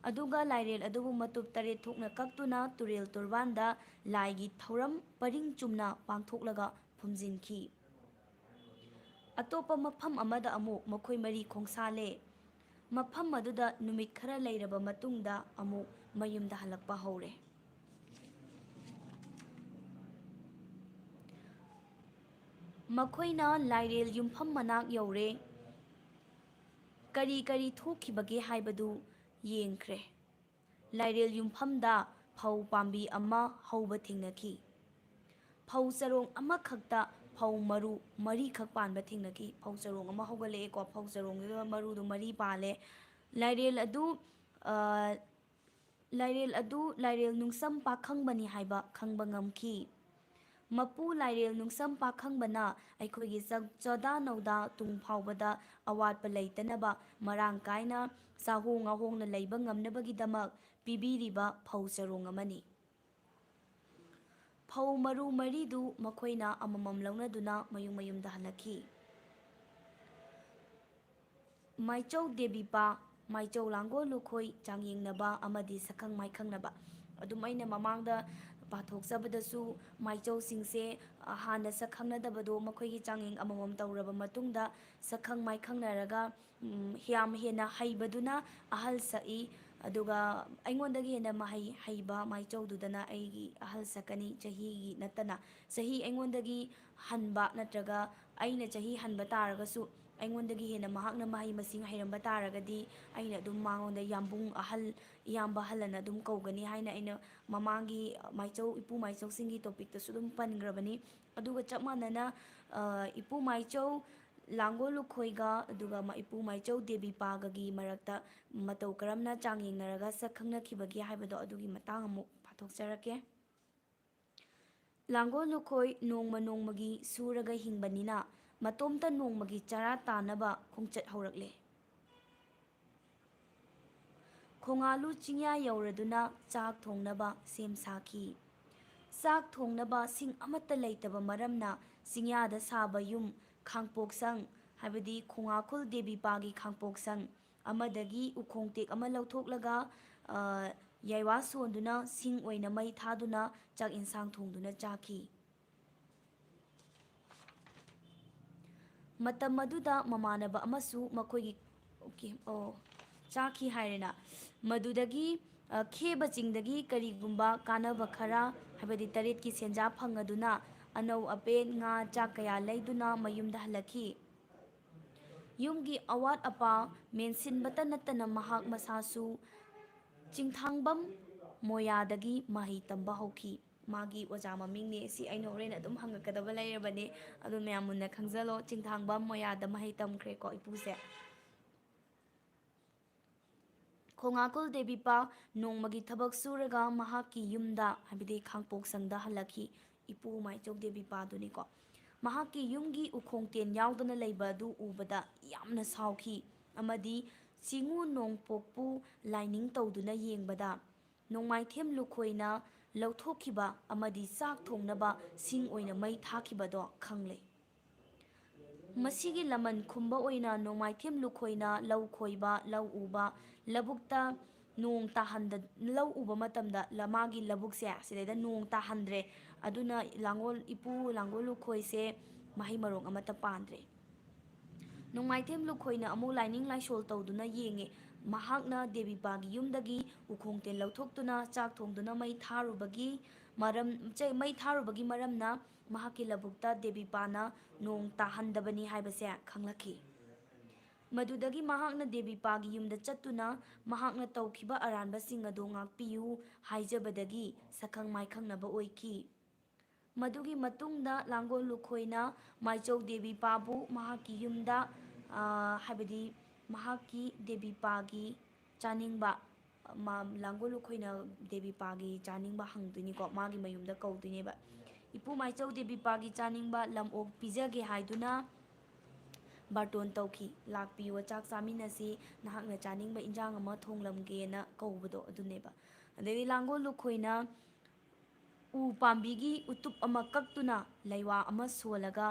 ꯑꯗꯨꯒ ꯂꯥꯏꯔꯦꯜ ꯑꯗꯨꯕꯨ ꯃꯇꯨꯞ ꯇꯔꯦꯠ ꯊꯣꯛꯅ ꯀꯛꯇꯨꯅ ꯇꯨꯔꯦꯜ ꯇꯣꯔꯕꯥꯟꯗ ꯂꯥꯏꯒꯤ ꯊꯧꯔꯝ ꯄꯔꯤꯡ ꯆꯨꯝꯅ ꯄꯥꯡꯊꯣꯛꯂꯒ ꯐꯨꯝꯖꯤꯟꯈꯤ꯫ ꯑꯇꯣꯞꯄ ꯃꯐꯝ ꯑꯃꯗ ꯑꯃꯨꯛ ꯃꯈꯣꯏ ꯃꯔꯤ ꯈꯣꯡꯁꯥꯜꯂꯦ꯫ ꯃꯐꯝ ꯑꯗꯨꯗ ꯅꯨꯃꯤꯠ ꯈꯔ ꯂꯩꯔꯕ ꯃꯇꯨꯡꯗ ꯑꯃꯨꯛ ꯃꯌꯨꯝꯗ ꯍꯜꯂꯛꯄ ꯍꯧꯔꯦ꯫ ꯃꯈꯣꯏꯅ ꯂꯥꯏꯔꯦꯜ ꯌꯨꯝꯐꯝ ꯃꯅꯥꯛ ꯌꯧꯔꯦ꯫ ꯀꯔꯤ ꯀꯔꯤ ꯊꯣꯛꯈꯤꯕꯒꯦ ꯍꯥꯏꯕꯗꯨ ꯌꯦꯡꯈ꯭ꯔꯦ꯫ ꯂꯥꯏꯔꯦꯜ ꯌꯨꯝꯐꯝꯗ ꯐꯧ ꯄꯥꯝꯕꯤ ꯑꯃ ꯍꯧꯕ ꯊꯦꯡꯅꯈꯤ꯫ ꯐꯧ ꯆꯔꯣꯡ ꯑꯃꯈꯛꯇ ꯐꯧ ꯃꯔꯨ ꯃꯔꯤꯈꯛ ꯄꯥꯟꯕ ꯊꯦꯡꯅꯈꯤ꯫ ꯐꯧ ꯆꯔꯣꯡ ꯑꯃ ꯍꯧꯒꯠꯂꯛꯑꯦꯀꯣ, ꯐꯧ ꯆꯔꯣꯡꯗꯨꯗ ꯃꯔꯨꯗꯨ ꯃꯔꯤ ꯄꯥꯜꯂꯦ꯫ ꯂꯥꯏꯔꯦꯜ ꯑꯗꯨ, ꯑ, ꯂꯥꯏꯔꯦꯜ ꯑꯗꯨ ꯂꯥꯏꯔꯦꯜ ꯅꯨꯡꯁꯝ ꯄꯥꯈꯪꯕꯅꯤ ꯍꯥꯏꯕ ꯈꯪꯕ ꯉꯝꯈꯤ꯫ ꯃꯄꯨ ꯂꯥꯏꯔꯦꯜ ꯅꯨꯡꯁꯝ ꯄꯥꯈꯪꯕꯅ ꯑꯩꯈꯣꯏꯒꯤ ꯆ-, ꯆꯥꯗꯥ ꯅꯧꯗꯥ ꯇꯨꯡ ꯐꯥꯎꯕꯗ ꯑꯋꯥꯠꯄ ꯂꯩꯇꯅꯕ ꯃꯔꯥꯡ ꯀꯥꯏꯅ ꯆꯥꯍꯣꯡ ꯉꯥꯍꯣꯡꯅ ꯂꯩꯕ ꯉꯝꯅꯕꯒꯤꯗꯃꯛ ꯄꯤꯕꯤꯔꯤꯕ ꯐꯧ ꯆꯔꯣꯡ ꯑꯃꯅꯤ꯫ ꯐꯧ ꯃꯔꯨ ꯃꯔꯤꯗꯨ ꯃꯈꯣꯏꯅ ꯑꯃꯃꯝ ꯂꯧꯅꯗꯨꯅ ꯃꯌꯨꯝ ꯃꯌꯨꯝꯗ ꯍꯜꯂꯛꯈꯤ꯫ ꯃꯥꯏꯆꯧ ꯗꯦꯕꯤꯄꯥ, ꯃꯥꯏꯆꯧ ꯂꯥꯡꯒꯣꯜ ꯂꯨꯈꯣꯏ ꯆꯥꯡꯌꯦꯡꯅꯕ ꯑꯃꯗꯤ ꯁꯛꯈꯪ ꯃꯥꯏꯈꯪꯅꯕ꯫ ꯑꯗꯨꯝ ꯑꯩꯅ ꯃꯃꯥꯡꯗ ꯄꯥꯊꯣꯛꯆꯕꯗꯁꯨ, ꯃꯥꯏꯆꯧꯁꯤꯡꯁꯦ, ꯑ, ꯍꯥꯟꯅ ꯁꯛ ꯈꯪꯅꯗꯕꯗꯣ ꯃꯈꯣꯏꯒꯤ ꯆꯥꯡꯌꯦꯡ ꯑꯃꯃꯝ ꯇꯧꯔꯕ ꯃꯇꯨꯡꯗ, ꯁꯛꯈꯪ ꯃꯥꯏꯈꯪꯅꯔꯒ, ꯎꯝ, ꯌꯥꯝ ꯍꯦꯟꯅ ꯍꯩꯕꯗꯨꯅ ꯑꯍꯜ ꯁꯛꯏ꯫ ꯑꯗꯨꯒ ꯑꯩꯉꯣꯟꯗꯒꯤ ꯍꯦꯟꯅ ꯃꯍꯩ ꯍꯩꯕ ꯃꯥꯏꯆꯧꯗꯨꯗꯅ ꯑꯩꯒꯤ ꯑꯍꯜ ꯁꯛꯀꯅꯤ, ꯆꯍꯤꯒꯤ ꯅꯠꯇꯅ꯫ ꯆꯍꯤ ꯑꯩꯉꯣꯟꯗꯒꯤ ꯍꯟꯕ ꯅꯠꯇ꯭ꯔꯒ ꯑꯩꯅ ꯆꯍꯤ ꯍꯟꯕ ꯇꯥꯔꯒꯁꯨ, ꯑꯩꯉꯣꯟꯗꯒꯤ ꯍꯦꯟꯅ ꯃꯍꯥꯛꯅ ꯃꯍꯩ ꯃꯁꯤꯡ ꯍꯩꯔꯝꯕ ꯇꯥꯔꯒꯗꯤ, ꯑꯩꯅ ꯑꯗꯨꯝ ꯃꯉꯣꯟꯗ ꯌꯥꯝꯕꯨꯡ ꯑꯍꯜ, ꯏꯌꯥꯝꯕ ꯑꯍꯜ ꯑꯅ ꯑꯗꯨꯝ ꯀꯧꯒꯅꯤ ꯍꯥꯏꯅ ꯑꯩꯅ ꯃꯃꯥꯡꯒꯤ ꯃꯥꯏꯆꯧ, ꯏꯄꯨ ꯃꯥꯏꯆꯧꯁꯤꯡꯒꯤ ꯇꯣꯄꯤꯛꯇꯁꯨ ꯑꯗꯨꯝ ꯄꯟꯈ꯭ꯔꯕꯅꯤ꯫ ꯑꯗꯨꯒ ꯆꯞ ꯃꯥꯟꯅꯅ, ꯑ, ꯏꯄꯨ ꯃꯥꯏꯆꯧ ꯂꯥꯡꯒꯣꯜ ꯂꯨꯈꯣꯏꯒ ꯑꯗꯨꯒ ꯃ-, ꯏꯄꯨ ꯃꯥꯏꯆꯧ ꯗꯦꯕꯤꯄꯥꯒꯒꯤ ꯃꯔꯛꯇ ꯃꯇꯧ ꯀꯔꯝꯅ ꯆꯥꯡꯌꯦꯡꯅꯔꯒ ꯁꯛ ꯈꯪꯅꯈꯤꯕꯒꯦ ꯍꯥꯏꯕꯗꯣ, ꯑꯗꯨꯒꯤ ꯃꯇꯥꯡ ꯑꯃꯨꯛ ꯄꯥꯊꯣꯛꯆꯔꯛꯀꯦ꯫ ꯂꯥꯡꯒꯣꯜ ꯂꯨꯈꯣꯏ ꯅꯣꯡꯃ ꯅꯣꯡꯃꯒꯤ ꯁꯨꯔꯒ ꯍꯤꯡꯕꯅꯤꯅ, ꯃꯇꯣꯝꯇ ꯅꯣꯡꯃꯒꯤ ꯆꯔꯥ ꯇꯥꯅꯕ ꯈꯣꯡꯆꯠ ꯍꯧꯔꯛꯂꯦ꯫ ꯈꯣꯡꯉꯥꯂꯨ ꯆꯤꯡꯌꯥ ꯌꯧꯔꯗꯨꯅ ꯆꯥꯛ ꯊꯣꯡꯅꯕ ꯁꯦꯝ ꯁꯥꯈꯤ꯫ ꯆꯥꯛ ꯊꯣꯡꯅꯕ ꯁꯤꯡ ꯑꯃꯠꯇ ꯂꯩꯇꯕ ꯃꯔꯝꯅ, ꯆꯤꯡꯌꯥꯗ ꯁꯥꯕ ꯌꯨꯝ, ꯈꯥꯡꯄꯣꯛꯁꯪ, ꯍꯥꯏꯕꯗꯤ ꯈꯣꯡꯉꯥꯈꯨꯜ ꯗꯦꯕꯤꯄꯥꯒꯤ ꯈꯥꯡꯄꯣꯛꯁꯪ ꯑꯃꯗꯒꯤ ꯎꯈꯣꯡ ꯇꯦꯛ ꯑꯃ ꯂꯧꯊꯣꯛꯂꯒ, ꯑ, ꯌꯥꯏꯋꯥ ꯁꯣꯟꯗꯨꯅ ꯁꯤꯡ ꯑꯣꯏꯅ ꯃꯩ ꯊꯥꯗꯨꯅ ꯆꯥꯛ ꯏꯟꯁꯥꯡ ꯊꯣꯡꯗꯨꯅ ꯆꯥꯈꯤ꯫ ꯃꯇꯝ ꯑꯗꯨꯗ ꯃꯃꯥꯟꯅꯕ ꯑꯃꯁꯨ ꯃꯈꯣꯏꯒꯤ, ꯑꯣꯀꯦ, ꯑꯣ, ꯆꯥꯈꯤ ꯍꯥꯏꯔꯦꯅ꯫ ꯃꯗꯨꯗꯒꯤ, ꯑ, ꯈꯦꯕ ꯆꯤꯡꯗꯒꯤ ꯀꯔꯤꯒꯨꯝꯕ ꯀꯥꯟꯅꯕ ꯈꯔ, ꯍꯥꯏꯕꯗꯤ ꯇꯔꯦꯠꯀꯤ ꯁꯦꯟꯖꯥ ꯐꯪꯉꯗꯨꯅ, ꯑꯅꯧ ꯑꯄꯦꯠ, ꯉꯥ, ꯆꯥꯛ ꯀꯌꯥ ꯂꯩꯗꯨꯅ ꯃꯌꯨꯝꯗ ꯍꯜꯂꯛꯈꯤ꯫ ꯌꯨꯝꯒꯤ ꯑꯋꯥꯠ ꯑꯄꯥ ꯃꯦꯟꯁꯤꯟꯕꯇ ꯅꯠꯇꯅ ꯃꯍꯥꯛ ꯃꯁꯥꯁꯨ ꯆꯤꯡꯊꯥꯡꯕꯝ ꯃꯣꯌꯥꯗꯒꯤ ꯃꯍꯩ ꯇꯝꯕ ꯍꯧꯈꯤ꯫ ꯃꯥꯒꯤ ꯑꯣꯖꯥ ꯃꯃꯤꯡꯅꯦ ꯁꯤ ꯑꯩꯅ ꯍꯣꯔꯦꯟ ꯑꯗꯨꯝ ꯍꯪꯉꯛꯀꯗꯕ ꯂꯩꯔꯕꯅꯦ꯫ ꯑꯗꯨ ꯃꯌꯥꯝ ꯃꯨꯟꯅ ꯈꯪꯖꯜꯂꯣ꯫ ꯆꯤꯡꯊꯥꯡꯕꯝ ꯃꯣꯌꯥꯗ ꯃꯍꯩ ꯇꯝꯈ꯭ꯔꯦꯀꯣ ꯏꯄꯨꯁꯦ꯫ ꯈꯣꯡꯉꯥꯈꯨꯜ ꯗꯦꯕꯤꯄꯥ ꯅꯣꯡꯃꯒꯤ ꯊꯕꯛ ꯁꯨꯔꯒ ꯃꯍꯥꯛꯀꯤ ꯌꯨꯝꯗ, ꯍꯥꯏꯕꯗꯤ ꯈꯥꯡꯄꯣꯛꯁꯪꯗ ꯍꯜꯂꯛꯈꯤ꯫ ꯏꯄꯨ ꯃꯥꯏꯆꯧ ꯗꯦꯕꯤꯄꯥꯗꯨꯅꯤꯀꯣ꯫ ꯃꯍꯥꯛꯀꯤ ꯌꯨꯝꯒꯤ ꯎꯈꯣꯡ ꯇꯦꯟ ꯌꯥꯎꯗꯅ ꯂꯩꯕ ꯑꯗꯨ ꯎꯕꯗ ꯌꯥꯝꯅ ꯁꯥꯎꯈꯤ ꯑꯃꯗꯤ ꯆꯤꯡꯉꯨ ꯅꯣꯡꯄꯣꯛꯄꯨ ꯂꯥꯏꯅꯤꯡ ꯇꯧꯗꯨꯅ ꯌꯦꯡꯕꯗ, ꯅꯣꯡꯃꯥꯏꯊꯦꯝ ꯂꯨꯈꯣꯏꯅ ꯂꯧꯊꯣꯛꯈꯤꯕ ꯑꯃꯗꯤ ꯆꯥꯛ ꯊꯣꯡꯅꯕ ꯁꯤꯡ ꯑꯣꯏꯅ ꯃꯩ ꯊꯥꯈꯤꯕꯗꯣ ꯈꯪꯂꯦ꯫ ꯃꯁꯤꯒꯤ ꯂꯃꯟ ꯈꯨꯝꯕ ꯑꯣꯏꯅ ꯅꯣꯡꯃꯥꯏꯊꯦꯝ ꯂꯨꯈꯣꯏꯅ ꯂꯧ ꯈꯣꯏꯕ, ꯂꯧ ꯎꯕ, ꯂꯧꯕꯨꯛꯇ ꯅꯣꯡ ꯇꯥꯍꯟꯗ ꯂꯧ ꯎꯕ ꯃꯇꯝꯗ ꯂ- ꯃꯥꯒꯤ ꯂꯧꯕꯨꯛꯁꯦ ꯁꯤꯗꯩꯗ ꯅꯣꯡ ꯇꯥꯍꯟꯗ꯭ꯔꯦ꯫ ꯑꯗꯨꯅ ꯂꯥꯡꯒꯣꯜ, ꯏꯄꯨ ꯂꯥꯡꯒꯣꯜ ꯂꯨꯈꯣꯏꯁꯦ ꯃꯍꯩ ꯃꯔꯣꯡ ꯑꯃꯠꯇ ꯄꯥꯟꯗ꯭ꯔꯦ꯫ ꯅꯣꯡꯃꯥꯏꯊꯦꯝ ꯂꯨꯈꯣꯏꯅ ꯑꯃꯨꯛ ꯂꯥꯏꯅꯤꯡ ꯂꯥꯏꯁꯣꯜ ꯇꯧꯗꯨꯅ ꯌꯦꯡꯉꯦ꯫ ꯃꯍꯥꯛꯅ ꯗꯦꯕꯤꯄꯥꯒꯤ ꯌꯨꯝꯗꯒꯤ ꯎꯈꯣꯡ ꯇꯦꯟ ꯂꯧꯊꯣꯛꯇꯨꯅ ꯆꯥꯛ ꯊꯣꯡꯗꯨꯅ ꯃꯩ ꯊꯥꯔꯨꯕꯒꯤ ꯃꯔꯝ, ꯆ-, ꯃꯩ ꯊꯥꯔꯨꯕꯒꯤ ꯃꯔꯝꯅ ꯃꯍꯥꯛꯀꯤ ꯂꯧꯕꯨꯛꯇ ꯗꯦꯕꯤꯄꯥꯅ ꯅꯣꯡ ꯇꯥꯍꯟꯗꯕꯅꯤ ꯍꯥꯏꯕꯁꯦ ꯈꯪꯂꯛꯈꯤ꯫ ꯃꯗꯨꯗꯒꯤ ꯃꯍꯥꯛꯅ ꯗꯦꯕꯤꯄꯥꯒꯤ ꯌꯨꯝꯗ ꯆꯠꯇꯨꯅ ꯃꯍꯥꯛꯅ ꯇꯧꯈꯤꯕ ꯑꯔꯥꯟꯕꯁꯤꯡ ꯑꯗꯨ ꯉꯥꯛꯄꯤꯌꯨ ꯍꯥꯏꯖꯕꯗꯒꯤ ꯁꯛꯈꯪ ꯃꯥꯏꯈꯪꯅꯕ ꯑꯣꯏꯈꯤ꯫ ꯃꯗꯨꯒꯤ ꯃꯇꯨꯡꯗ ꯂꯥꯡꯒꯣꯜ ꯂꯨꯈꯣꯏꯅ ꯃꯥꯏꯆꯧ ꯗꯦꯕꯤꯄꯥꯕꯨ ꯃꯍꯥꯛꯀꯤ ꯌꯨꯝꯗ, ꯑ, ꯍꯥꯏꯕꯗꯤ ꯃꯍꯥꯛꯀꯤ ꯗꯦꯕꯤꯄꯥꯒꯤ ꯆꯥꯅꯤꯡꯕ, ꯃꯥ, ꯂꯥꯡꯒꯣꯜ ꯂꯨꯈꯣꯏꯅ ꯗꯦꯕꯤꯄꯥꯒꯤ ꯆꯥꯅꯤꯡꯕ ꯍꯪꯗꯣꯏꯅꯤꯀꯣ, ꯃꯥꯒꯤ ꯃꯌꯨꯝꯗ ꯀꯧꯗꯣꯏꯅꯦꯕ꯫ ꯏꯄꯨ ꯃꯥꯏꯆꯧ ꯗꯦꯕꯤꯄꯥꯒꯤ ꯆꯥꯅꯤꯡꯕ ꯂꯝꯑꯣꯛ ꯄꯤꯖꯒꯦ ꯍꯥꯏꯗꯨꯅ ꯕꯥꯔꯇꯣꯟ ꯇꯧꯈꯤ꯫ "ꯂꯥꯛꯄꯤꯌꯨ, ꯆꯥꯛ ꯆꯥꯃꯤꯟꯅꯁꯤ, ꯅꯍꯥꯛꯅ ꯆꯥꯅꯤꯡꯕ ꯏꯟꯖꯥꯡ ꯑꯃ ꯊꯣꯡꯂꯝꯒꯦꯅ" ꯀꯧꯕꯗꯣ ꯑꯗꯨꯅꯦꯕ꯫ ꯑꯗꯩꯗꯤ ꯂꯥꯡꯒꯣꯜ ꯂꯨꯈꯣꯏꯅ ꯎ ꯄꯥꯝꯕꯤꯒꯤ ꯎꯇꯨꯞ ꯑꯃ ꯀꯛꯇꯨꯅ ꯂꯩꯋꯥ ꯑꯃ ꯁꯣꯜꯂꯒ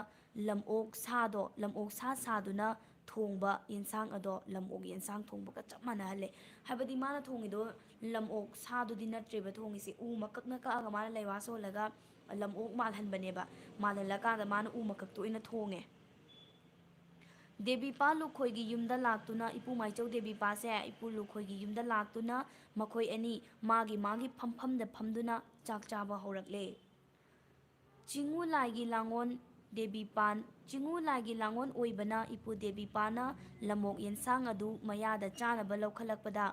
ꯂꯝꯑꯣꯛ ꯁꯥꯗꯣ, ꯂꯝꯑꯣꯛ ꯁꯥ ꯁꯥꯗꯨꯅ ꯊꯣꯡꯕ ꯌꯦꯟꯁꯥꯡ ꯑꯗꯣ ꯂꯝꯑꯣꯛ ꯌꯦꯟꯁꯥꯡ ꯊꯣꯡꯕꯒ ꯆꯞ ꯃꯥꯟꯅꯍꯜꯂꯦ꯫ ꯍꯥꯏꯕꯗꯤ ꯃꯥꯅ ꯊꯣꯡꯉꯤꯗꯣ ꯂꯝꯑꯣꯛ ꯁꯥꯗꯨꯗꯤ ꯅꯠꯇ꯭ꯔꯦꯕ ꯊꯣꯡꯉꯤꯁꯦ, ꯎ ꯃꯀꯛꯅ ꯀꯛꯑꯒ ꯃꯥꯅ ꯂꯩꯋꯥ ꯁꯣꯜꯂꯒ ꯂꯝꯑꯣꯛ ꯃꯥꯜꯍꯟꯕꯅꯦꯕ꯫ ꯃꯥꯜꯍꯜꯂꯀꯥꯟꯗ ꯃꯥꯅ ꯎ ꯃꯀꯛꯇꯣ ꯑꯣꯏꯅ ꯊꯣꯡꯉꯦ꯫ ꯗꯦꯕꯤꯄꯥ ꯂꯨꯈꯣꯏꯒꯤ ꯌꯨꯝꯗ ꯂꯥꯛꯇꯨꯅ, ꯏꯄꯨ ꯃꯥꯏꯆꯧ ꯗꯦꯕꯤꯄꯥꯁꯦ ꯏꯄꯨ ꯂꯨꯈꯣꯏꯒꯤ ꯌꯨꯝꯗ ꯂꯥꯛꯇꯨꯅ ꯃꯈꯣꯏ ꯑꯅꯤ ꯃꯥꯒꯤ ꯃꯥꯒꯤ ꯐꯝꯐꯝꯗ ꯐꯝꯗꯨꯅ ꯆꯥꯛ ꯆꯥꯕ ꯍꯧꯔꯛꯂꯦ꯫ ꯆꯤꯡꯉꯨ ꯂꯥꯏꯒꯤ ꯂꯥꯡꯑꯣꯟ ꯗꯦꯕꯤꯄꯥꯟ, ꯆꯤꯡꯉꯨ ꯂꯥꯏꯒꯤ ꯂꯥꯡꯑꯣꯟ ꯑꯣꯏꯕꯅ ꯏꯄꯨ ꯗꯦꯕꯤꯄꯥꯅ ꯂꯝꯑꯣꯛ ꯌꯦꯟꯁꯥꯡ ꯑꯗꯨ ꯃꯌꯥꯗ ꯆꯥꯅꯕ ꯂꯧꯈꯠꯂꯛꯄꯗ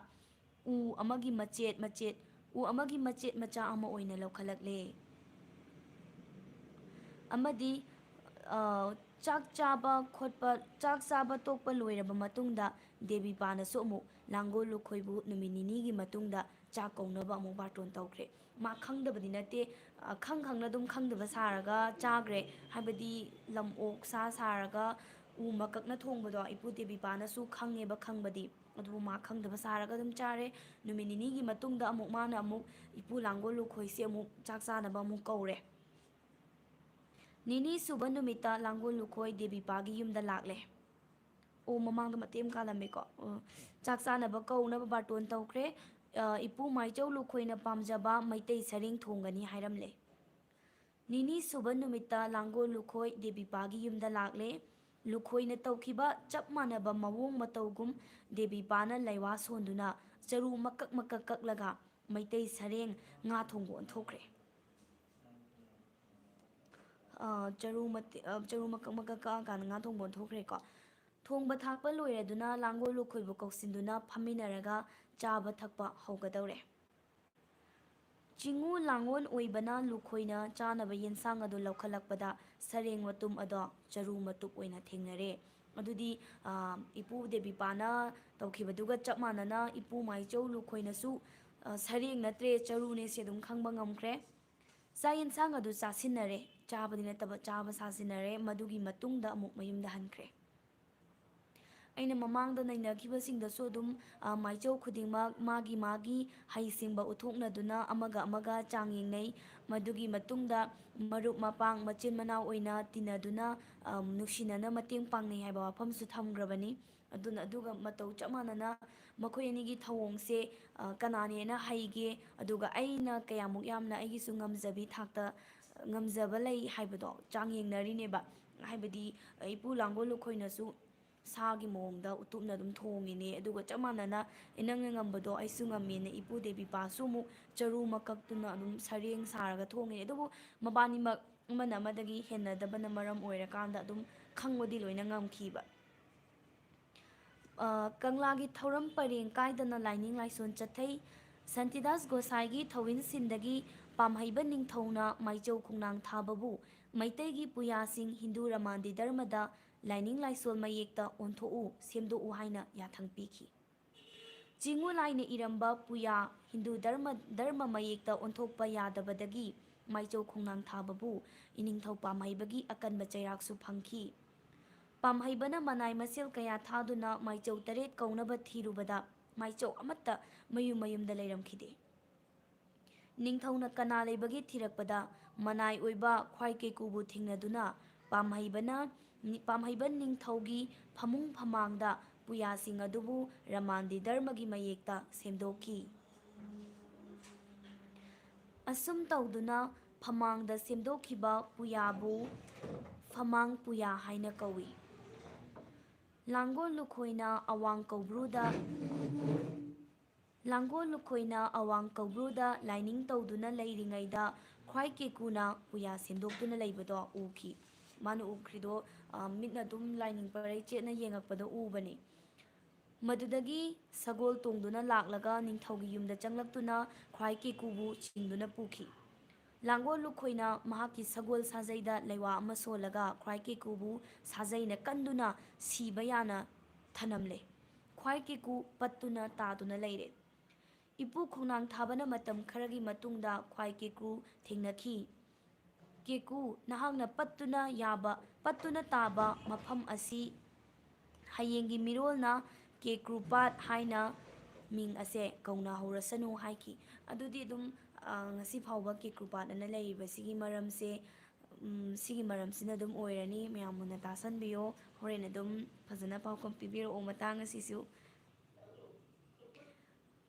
ꯎ ꯑꯃꯒꯤ ꯃꯆꯦꯠ ꯃꯆꯦꯠ, ꯎ ꯑꯃꯒꯤ ꯃꯆꯦꯠ ꯃꯆꯥ ꯑꯃ ꯑꯣꯏꯅ ꯂꯧꯈꯠꯂꯛꯂꯦ꯫ ꯑꯃꯗꯤ, ꯑ, ꯆꯥꯛ ꯆꯥꯕ ꯈꯣꯠꯄ, ꯆꯥꯛ ꯆꯥꯕ ꯇꯣꯛꯄ ꯂꯣꯏꯔꯕ ꯃꯇꯨꯡꯗ ꯗꯦꯕꯤꯄꯥꯅꯁꯨ ꯑꯃꯨꯛ ꯂꯥꯡꯒꯣꯜ ꯂꯨꯈꯣꯏꯕꯨ ꯅꯨꯃꯤꯠ ꯅꯤꯅꯤꯒꯤ ꯃꯇꯨꯡꯗ ꯆꯥꯛ ꯀꯧꯅꯕ ꯑꯃꯨꯛ ꯕꯥꯔꯇꯣꯟ ꯇꯧꯈ꯭ꯔꯦ꯫ ꯃꯥ ꯈꯪꯗꯕꯗꯤ ꯅꯠꯇꯦ, ꯑ, ꯈꯪ ꯈꯪꯅ ꯑꯗꯨꯝ ꯈꯪꯗꯕ ꯁꯥꯔꯒ ꯆꯥꯈ꯭ꯔꯦ꯫ ꯍꯥꯏꯕꯗꯤ ꯂꯝ ꯑꯣꯛ ꯁꯥ ꯁꯥꯔꯒ ꯎ ꯃꯀꯛꯅ ꯊꯣꯡꯕꯗꯣ ꯏꯄꯨ ꯗꯦꯕꯤꯄꯥꯅꯁꯨ ꯈꯪꯉꯦꯕ ꯈꯪꯕꯗꯤ꯫ ꯑꯗꯨꯕꯨ ꯃꯥ ꯈꯪꯗꯕ ꯁꯥꯔꯒ ꯑꯗꯨꯝ ꯆꯥꯔꯦ꯫ ꯅꯨꯃꯤꯠ ꯅꯤꯅꯤꯒꯤ ꯃꯇꯨꯡꯗ ꯑꯃꯨꯛ ꯃꯥꯅ ꯑꯃꯨꯛ ꯏꯄꯨ ꯂꯥꯡꯒꯣꯜ ꯂꯨꯈꯣꯏꯁꯦ ꯑꯃꯨꯛ ꯆꯥꯛ ꯆꯥꯅꯕ ꯑꯃꯨꯛ ꯀꯧꯔꯦ꯫ ꯅꯤꯅꯤ ꯁꯨꯕ ꯅꯨꯃꯤꯠꯇ ꯂꯥꯡꯒꯣꯜ ꯂꯨꯈꯣꯏ ꯗꯦꯕꯤꯄꯥꯒꯤ ꯌꯨꯝꯗ ꯂꯥꯛꯂꯦ꯫ ꯃꯃꯥꯡꯗ ꯃꯇꯦꯛ ꯑꯃ ꯀꯥꯜꯂꯝꯃꯦꯀꯣ꯫ ꯑ, ꯆꯥꯛ ꯆꯥꯅꯕ ꯀꯧꯅꯕ ꯕꯥꯔꯇꯣꯟ ꯇꯧꯈ꯭ꯔꯦ꯫ ꯑ, ꯏꯄꯨ ꯃꯥꯏꯆꯧ ꯂꯨꯈꯣꯏꯅ ꯄꯥꯝꯖꯕ ꯃꯩꯇꯩ ꯁꯔꯦꯡ ꯊꯣꯡꯒꯅꯤ ꯍꯥꯏꯔꯝꯂꯦ꯫ ꯅꯤꯅꯤ ꯁꯨꯕ ꯅꯨꯃꯤꯠꯇ ꯂꯥꯡꯒꯣꯜ ꯂꯨꯈꯣꯏ ꯗꯦꯕꯤꯄꯥꯒꯤ ꯌꯨꯝꯗ ꯂꯥꯛꯂꯦ꯫ ꯂꯨꯈꯣꯏꯅ ꯇꯧꯈꯤꯕ ꯆꯞ ꯃꯥꯟꯅꯕ ꯃꯑꯣꯡ ꯃꯇꯧꯒꯨꯝ ꯗꯦꯕꯤꯄꯥꯅ ꯂꯩꯋꯥ ꯁꯣꯟꯗꯨꯅ ꯆꯔꯨ ꯃꯀꯛ ꯃꯀꯛ ꯀꯛꯂꯒ ꯃꯩꯇꯩ ꯁꯔꯦꯡ ꯉꯥ ꯊꯣꯡꯕ ꯑꯣꯟꯊꯣꯛꯈ꯭ꯔꯦ꯫ ꯑ, ꯆꯔꯨ ꯃꯇꯦ-, ꯑ, ꯆꯔꯨ ꯃꯀꯛ ꯃꯀꯛ ꯀꯛꯑꯀꯥꯟꯗ ꯉꯥ ꯊꯣꯡꯕ ꯑꯣꯟꯊꯣꯛꯈ꯭ꯔꯦꯀꯣ꯫ ꯊꯣꯡꯕ ꯊꯥꯛꯄ ꯂꯣꯏꯔꯗꯨꯅ ꯂꯥꯡꯒꯣꯜ ꯂꯨꯈꯣꯏꯕꯨ ꯀꯧꯁꯤꯟꯗꯨꯅ ꯐꯝꯃꯤꯟꯅꯔꯒ ꯆꯥꯕ ꯊꯛꯄ ꯍꯧꯒꯗꯧꯔꯦ꯫ ꯆꯤꯡꯉꯨ ꯂꯥꯡꯉꯣꯟ ꯑꯣꯏꯕꯅ ꯂꯨꯈꯣꯏꯅ ꯆꯥꯅꯕ ꯌꯦꯟꯁꯥꯡ ꯑꯗꯨ ꯂꯧꯈꯠꯂꯛꯄꯗ ꯁꯔꯦꯡ ꯃꯇꯨꯝ ꯑꯗꯣ ꯆꯔꯨ ꯃꯇꯨꯞ ꯑꯣꯏꯅ ꯊꯦꯡꯅꯔꯦ꯫ ꯑꯗꯨꯗꯤ, ꯑ, ꯏꯄꯨ ꯗꯦꯕꯤꯄꯥꯅ ꯇꯧꯈꯤꯕꯗꯨꯒ ꯆꯞ ꯃꯥꯟꯅꯅ ꯏꯄꯨ ꯃꯥꯏꯆꯧ ꯂꯨꯈꯣꯏꯅꯁꯨ, ꯑ, ꯁꯔꯦꯡ ꯅꯠꯇ꯭ꯔꯦ, ꯆꯔꯨꯅꯦ ꯁꯤ ꯑꯗꯨꯝ ꯈꯪꯕ ꯉꯝꯈ꯭ꯔꯦ꯫ ꯆꯥꯛ ꯌꯦꯟꯁꯥꯡ ꯑꯗꯨ ꯆꯥꯁꯤꯟꯅꯔꯦ꯫ ꯆꯥꯕꯗꯤ ꯅꯠꯇꯕ, ꯆꯥꯕ ꯁꯥꯁꯤꯟꯅꯔꯦ꯫ ꯃꯗꯨꯒꯤ ꯃꯇꯨꯡꯗ ꯑꯃꯨꯛ ꯃꯌꯨꯝꯗ ꯍꯟꯈ꯭ꯔꯦ꯫ ꯑꯩꯅ ꯃꯃꯥꯡꯗ ꯅꯩꯅꯈꯤꯕꯁꯤꯡꯗꯁꯨ ꯑꯗꯨꯝ, ꯑ, ꯃꯥꯏꯆꯧ ꯈꯨꯗꯤꯡꯃꯛ ꯃꯥꯒꯤ ꯃꯥꯒꯤ ꯍꯩꯁꯤꯡꯕ ꯎꯠꯊꯣꯛꯅꯗꯨꯅ ꯑꯃꯒ ꯑꯃꯒ ꯆꯥꯡ ꯌꯦꯡꯅꯩ꯫ ꯃꯗꯨꯒꯤ ꯃꯇꯨꯡꯗ ꯃꯔꯨꯞ ꯃꯄꯥꯡ ꯃꯆꯤꯟ ꯃꯅꯥꯎ ꯑꯣꯏꯅ ꯇꯤꯟꯅꯗꯨꯅ, ꯑ, ꯅꯨꯡꯁꯤꯅꯅ ꯃꯇꯦꯡ ꯄꯥꯡꯅꯩ ꯍꯥꯏꯕ ꯋꯥꯐꯝꯁꯨ ꯊꯝꯈ꯭ꯔꯕꯅꯤ꯫ ꯑꯗꯨꯅ ꯑꯗꯨꯒ ꯃꯇꯧ ꯆꯞ ꯃꯥꯟꯅꯅ ꯃꯈꯣꯏ ꯑꯅꯤꯒꯤ ꯊꯧꯑꯣꯡꯁꯦ, ꯑ, ꯀꯅꯥꯅ ꯍꯦꯟꯅ ꯍꯩꯒꯦ, ꯑꯗꯨꯒ ꯑꯩꯅ ꯀꯌꯥꯃꯨꯛ ꯌꯥꯝꯅ ꯑꯩꯒꯤꯁꯨ ꯉꯝꯖꯕꯤ ꯊꯥꯛꯇ ꯉꯝꯖꯕ ꯂꯩ ꯍꯥꯏꯕꯗꯣ ꯆꯥꯡ ꯌꯦꯡꯅꯔꯤꯅꯦꯕ꯫ ꯍꯥꯏꯕꯗꯤ, ꯑ, ꯏꯄꯨ ꯂꯥꯡꯒꯣꯜ ꯂꯨꯈꯣꯏꯅꯁꯨ ꯁꯥꯒꯤ ꯃꯑꯣꯡꯗ ꯎꯇꯨꯞꯅ ꯑꯗꯨꯝ ꯊꯣꯡꯉꯤꯅꯦ, ꯑꯗꯨꯒ ꯆꯞ ꯃꯥꯟꯅꯅ ꯅꯪꯅ ꯉꯝꯕꯗꯣ ꯑꯩꯁꯨ ꯉꯝꯃꯦꯅ ꯏꯄꯨ ꯗꯦꯕꯤꯄꯥꯁꯨ ꯑꯃꯨꯛ ꯆꯔꯨ ꯃꯀꯛꯇꯨꯅ ꯑꯗꯨꯝ ꯁꯔꯦꯡ ꯁꯥꯔꯒ ꯊꯣꯡꯉꯤꯅꯦ꯫ ꯑꯗꯨꯕꯨ ꯃꯕꯥꯅꯤꯃꯛ ꯑꯃꯅ ꯑꯃꯗꯒꯤ ꯍꯦꯟꯅꯗꯕꯅ ꯃꯔꯝ ꯑꯣꯏꯔꯀꯥꯟꯗ ꯑꯗꯨꯝ ꯈꯪꯕꯗꯤ ꯂꯣꯏꯅ ꯉꯝꯈꯤꯕ꯫ ꯑ, ꯀꯪꯂꯥꯒꯤ ꯊꯧꯔꯝ ꯄꯔꯦꯡ ꯀꯥꯏꯗꯅ ꯂꯥꯏꯅꯤꯡ ꯂꯥꯏꯁꯣꯟ ꯆꯠꯊꯩ꯫ ꯁꯟꯇꯤꯗꯥꯁ ꯒꯣꯁꯥꯏꯒꯤ ꯊꯧꯋꯤꯟꯁꯤꯟꯗꯒꯤ ꯄꯥꯝꯍꯩꯕ ꯅꯤꯡꯊꯧꯅ ꯃꯥꯏꯆꯧ ꯈꯣꯡꯅꯥꯡ ꯊꯥꯕꯕꯨ ꯃꯩꯇꯩꯒꯤ ꯄꯨꯌꯥꯁꯤꯡ ꯍꯤꯟꯗꯨ ꯔꯃꯥꯟꯗꯤ ꯙꯔꯃꯗ ꯂꯥꯏꯅꯤꯡ ꯂꯥꯏꯁꯣꯟ ꯃꯌꯦꯛꯇ ꯑꯣꯟꯊꯣꯛꯎ, ꯁꯦꯝꯗꯣꯛꯎ ꯍꯥꯏꯅ ꯌꯥꯊꯪ ꯄꯤꯈꯤ꯫ ꯆꯤꯡꯉꯨ ꯂꯥꯏꯅ ꯏꯔꯝꯕ ꯄꯨꯌꯥ ꯍꯤꯟꯗꯨ ꯙꯔꯃ, ꯙꯔꯃ ꯃꯌꯦꯛꯇ ꯑꯣꯟꯊꯣꯛꯄ ꯌꯥꯗꯕꯗꯒꯤ ꯃꯥꯏꯆꯧ ꯈꯣꯡꯅꯥꯡ ꯊꯥꯕꯕꯨ ꯏꯅꯤꯡꯊꯧ ꯄꯥꯝꯍꯩꯕꯒꯤ ꯑꯀꯟꯕ ꯆꯩꯔꯥꯛꯁꯨ ꯐꯪꯈꯤ꯫ ꯄꯥꯝꯍꯩꯕꯅ ꯃꯅꯥꯏ ꯃꯁꯦꯜ ꯀꯌꯥ ꯊꯥꯗꯨꯅ ꯃꯥꯏꯆꯧ ꯇꯔꯦꯠ ꯀꯧꯅꯕ ꯊꯤꯔꯨꯕꯗ ꯃꯥꯏꯆꯧ ꯑꯃꯠꯇ ꯃꯌꯨꯝ ꯃꯌꯨꯝꯗ ꯂꯩꯔꯝꯈꯤꯗꯦ꯫ ꯅꯤꯡꯊꯧꯅ ꯀꯅꯥ ꯂꯩꯕꯒꯦ ꯊꯤꯔꯛꯄꯗ ꯃꯅꯥꯏ ꯑꯣꯏꯕ ꯈ꯭ꯋꯥꯏ ꯀꯦꯀꯨꯕꯨ ꯊꯦꯡꯅꯗꯨꯅ ꯄꯥꯝꯍꯩꯕꯅ ꯅꯤ-, ꯄꯥꯝꯍꯩꯕꯟ ꯅꯤꯡꯊꯧꯒꯤ ꯐꯃꯨꯡ ꯐꯃꯥꯡꯗ ꯄꯨꯌꯥꯁꯤꯡ ꯑꯗꯨꯕꯨ ꯔꯃꯥꯟꯗꯤ ꯙꯔꯃꯒꯤ ꯃꯌꯦꯛꯇ ꯁꯦꯝꯗꯣꯛꯈꯤ꯫ ꯑꯁꯨꯝ ꯇꯧꯗꯨꯅ ꯐꯃꯥꯡꯗ ꯁꯦꯝꯗꯣꯛꯈꯤꯕ ꯄꯨꯌꯥꯕꯨ ꯐꯃꯥꯡ ꯄꯨꯌꯥ ꯍꯥꯏꯅ ꯀꯧꯏ꯫ ꯂꯥꯡꯒꯣꯜ ꯂꯨꯈꯣꯏꯅ ꯑꯋꯥꯡ ꯀꯧꯕ꯭ꯔꯨꯗ, ꯂꯥꯡꯒꯣꯜ ꯂꯨꯈꯣꯏꯅ ꯑꯋꯥꯡ ꯀꯧꯕ꯭ꯔꯨꯗ ꯂꯥꯏꯅꯤꯡ ꯇꯧꯗꯨꯅ ꯂꯩꯔꯤꯉꯩꯗ ꯈ꯭ꯋꯥꯏ ꯀꯦꯀꯨꯅ ꯄꯨꯌꯥ ꯁꯦꯝꯗꯣꯛꯇꯨꯅ ꯂꯩꯕꯗꯣ ꯎꯈꯤ꯫ ꯃꯥꯅ ꯎꯈ꯭ꯔꯤꯗꯣ, ꯑ, ꯃꯤꯠꯅ ꯑꯗꯨꯝ ꯂꯥꯏꯅꯤꯡ ꯄꯔꯩ ꯆꯦꯠꯅ ꯌꯦꯡꯉꯛꯄꯗ ꯎꯕꯅꯤ꯫ ꯃꯗꯨꯗꯒꯤ ꯁꯒꯣꯜ ꯇꯣꯡꯗꯨꯅ ꯂꯥꯛꯂꯒ ꯅꯤꯡꯊꯧꯒꯤ ꯌꯨꯝꯗ ꯆꯪꯂꯛꯇꯨꯅ ꯈ꯭ꯋꯥꯏ ꯀꯦꯀꯨꯕꯨ ꯆꯤꯡꯗꯨꯅ ꯄꯨꯈꯤ꯫ ꯂꯥꯡꯒꯣꯜ ꯂꯨꯈꯣꯏꯅ ꯃꯍꯥꯛꯀꯤ ꯁꯒꯣꯜ ꯁꯥꯖꯩꯗ ꯂꯩꯋꯥ ꯑꯃ ꯁꯣꯜꯂꯒ ꯈ꯭ꯋꯥꯏ ꯀꯦꯀꯨꯕꯨ ꯁꯥꯖꯩꯅ ꯀꯟꯗꯨꯅ ꯁꯤꯕ ꯌꯥꯅ ꯊꯅꯝꯂꯦ꯫ ꯈ꯭ꯋꯥꯏ ꯀꯦꯀꯨ ꯄꯠꯇꯨꯅ ꯇꯥꯗꯨꯅ ꯂꯩꯔꯦ꯫ ꯏꯄꯨ ꯈꯣꯡꯅꯥꯡ ꯊꯥꯕꯅ ꯃꯇꯝ ꯈꯔꯒꯤ ꯃꯇꯨꯡꯗ ꯈ꯭ꯋꯥꯏ ꯀꯦꯀꯨ ꯊꯦꯡꯅꯈꯤ꯫ "ꯀꯦꯀꯨ, ꯅꯍꯥꯛꯅ ꯄꯠꯇꯨꯅ ꯌꯥꯕ, ꯄꯠꯇꯨꯅ ꯇꯥꯕ ꯃꯐꯝ ꯑꯁꯤ ꯍꯌꯦꯡꯒꯤ ꯃꯤꯔꯣꯜꯅ ꯀꯦꯀ꯭ꯔꯨꯄꯥꯠ ꯍꯥꯏꯅ ꯃꯤꯡ ꯑꯁꯦ ꯀꯧꯅꯍꯧꯔꯁꯅꯨ" ꯍꯥꯏꯈꯤ꯫ ꯑꯗꯨꯗꯤ ꯑꯗꯨꯝ, ꯑ, ꯉꯁꯤ ꯐꯥꯎꯕ ꯀꯦꯀ꯭ꯔꯨꯄꯥꯠ ꯑꯅ ꯂꯩꯔꯤꯕꯁꯤꯒꯤ ꯃꯔꯝꯁꯦ, ꯎꯝ, ꯁꯤꯒꯤ ꯃꯔꯝꯁꯤꯅ ꯑꯗꯨꯝ ꯑꯣꯏꯔꯅꯤ꯫ ꯃꯌꯥꯝ ꯃꯨꯟꯅ ꯇꯥꯁꯟꯕꯤꯌꯣ꯫ ꯍꯣꯔꯦꯟ ꯑꯗꯨꯝ ꯐꯖꯅ ꯄꯥꯎꯈꯨꯝ ꯄꯤꯕꯤꯔꯛꯑꯣ ꯃꯇꯥꯡ ꯑꯁꯤꯁꯨ꯫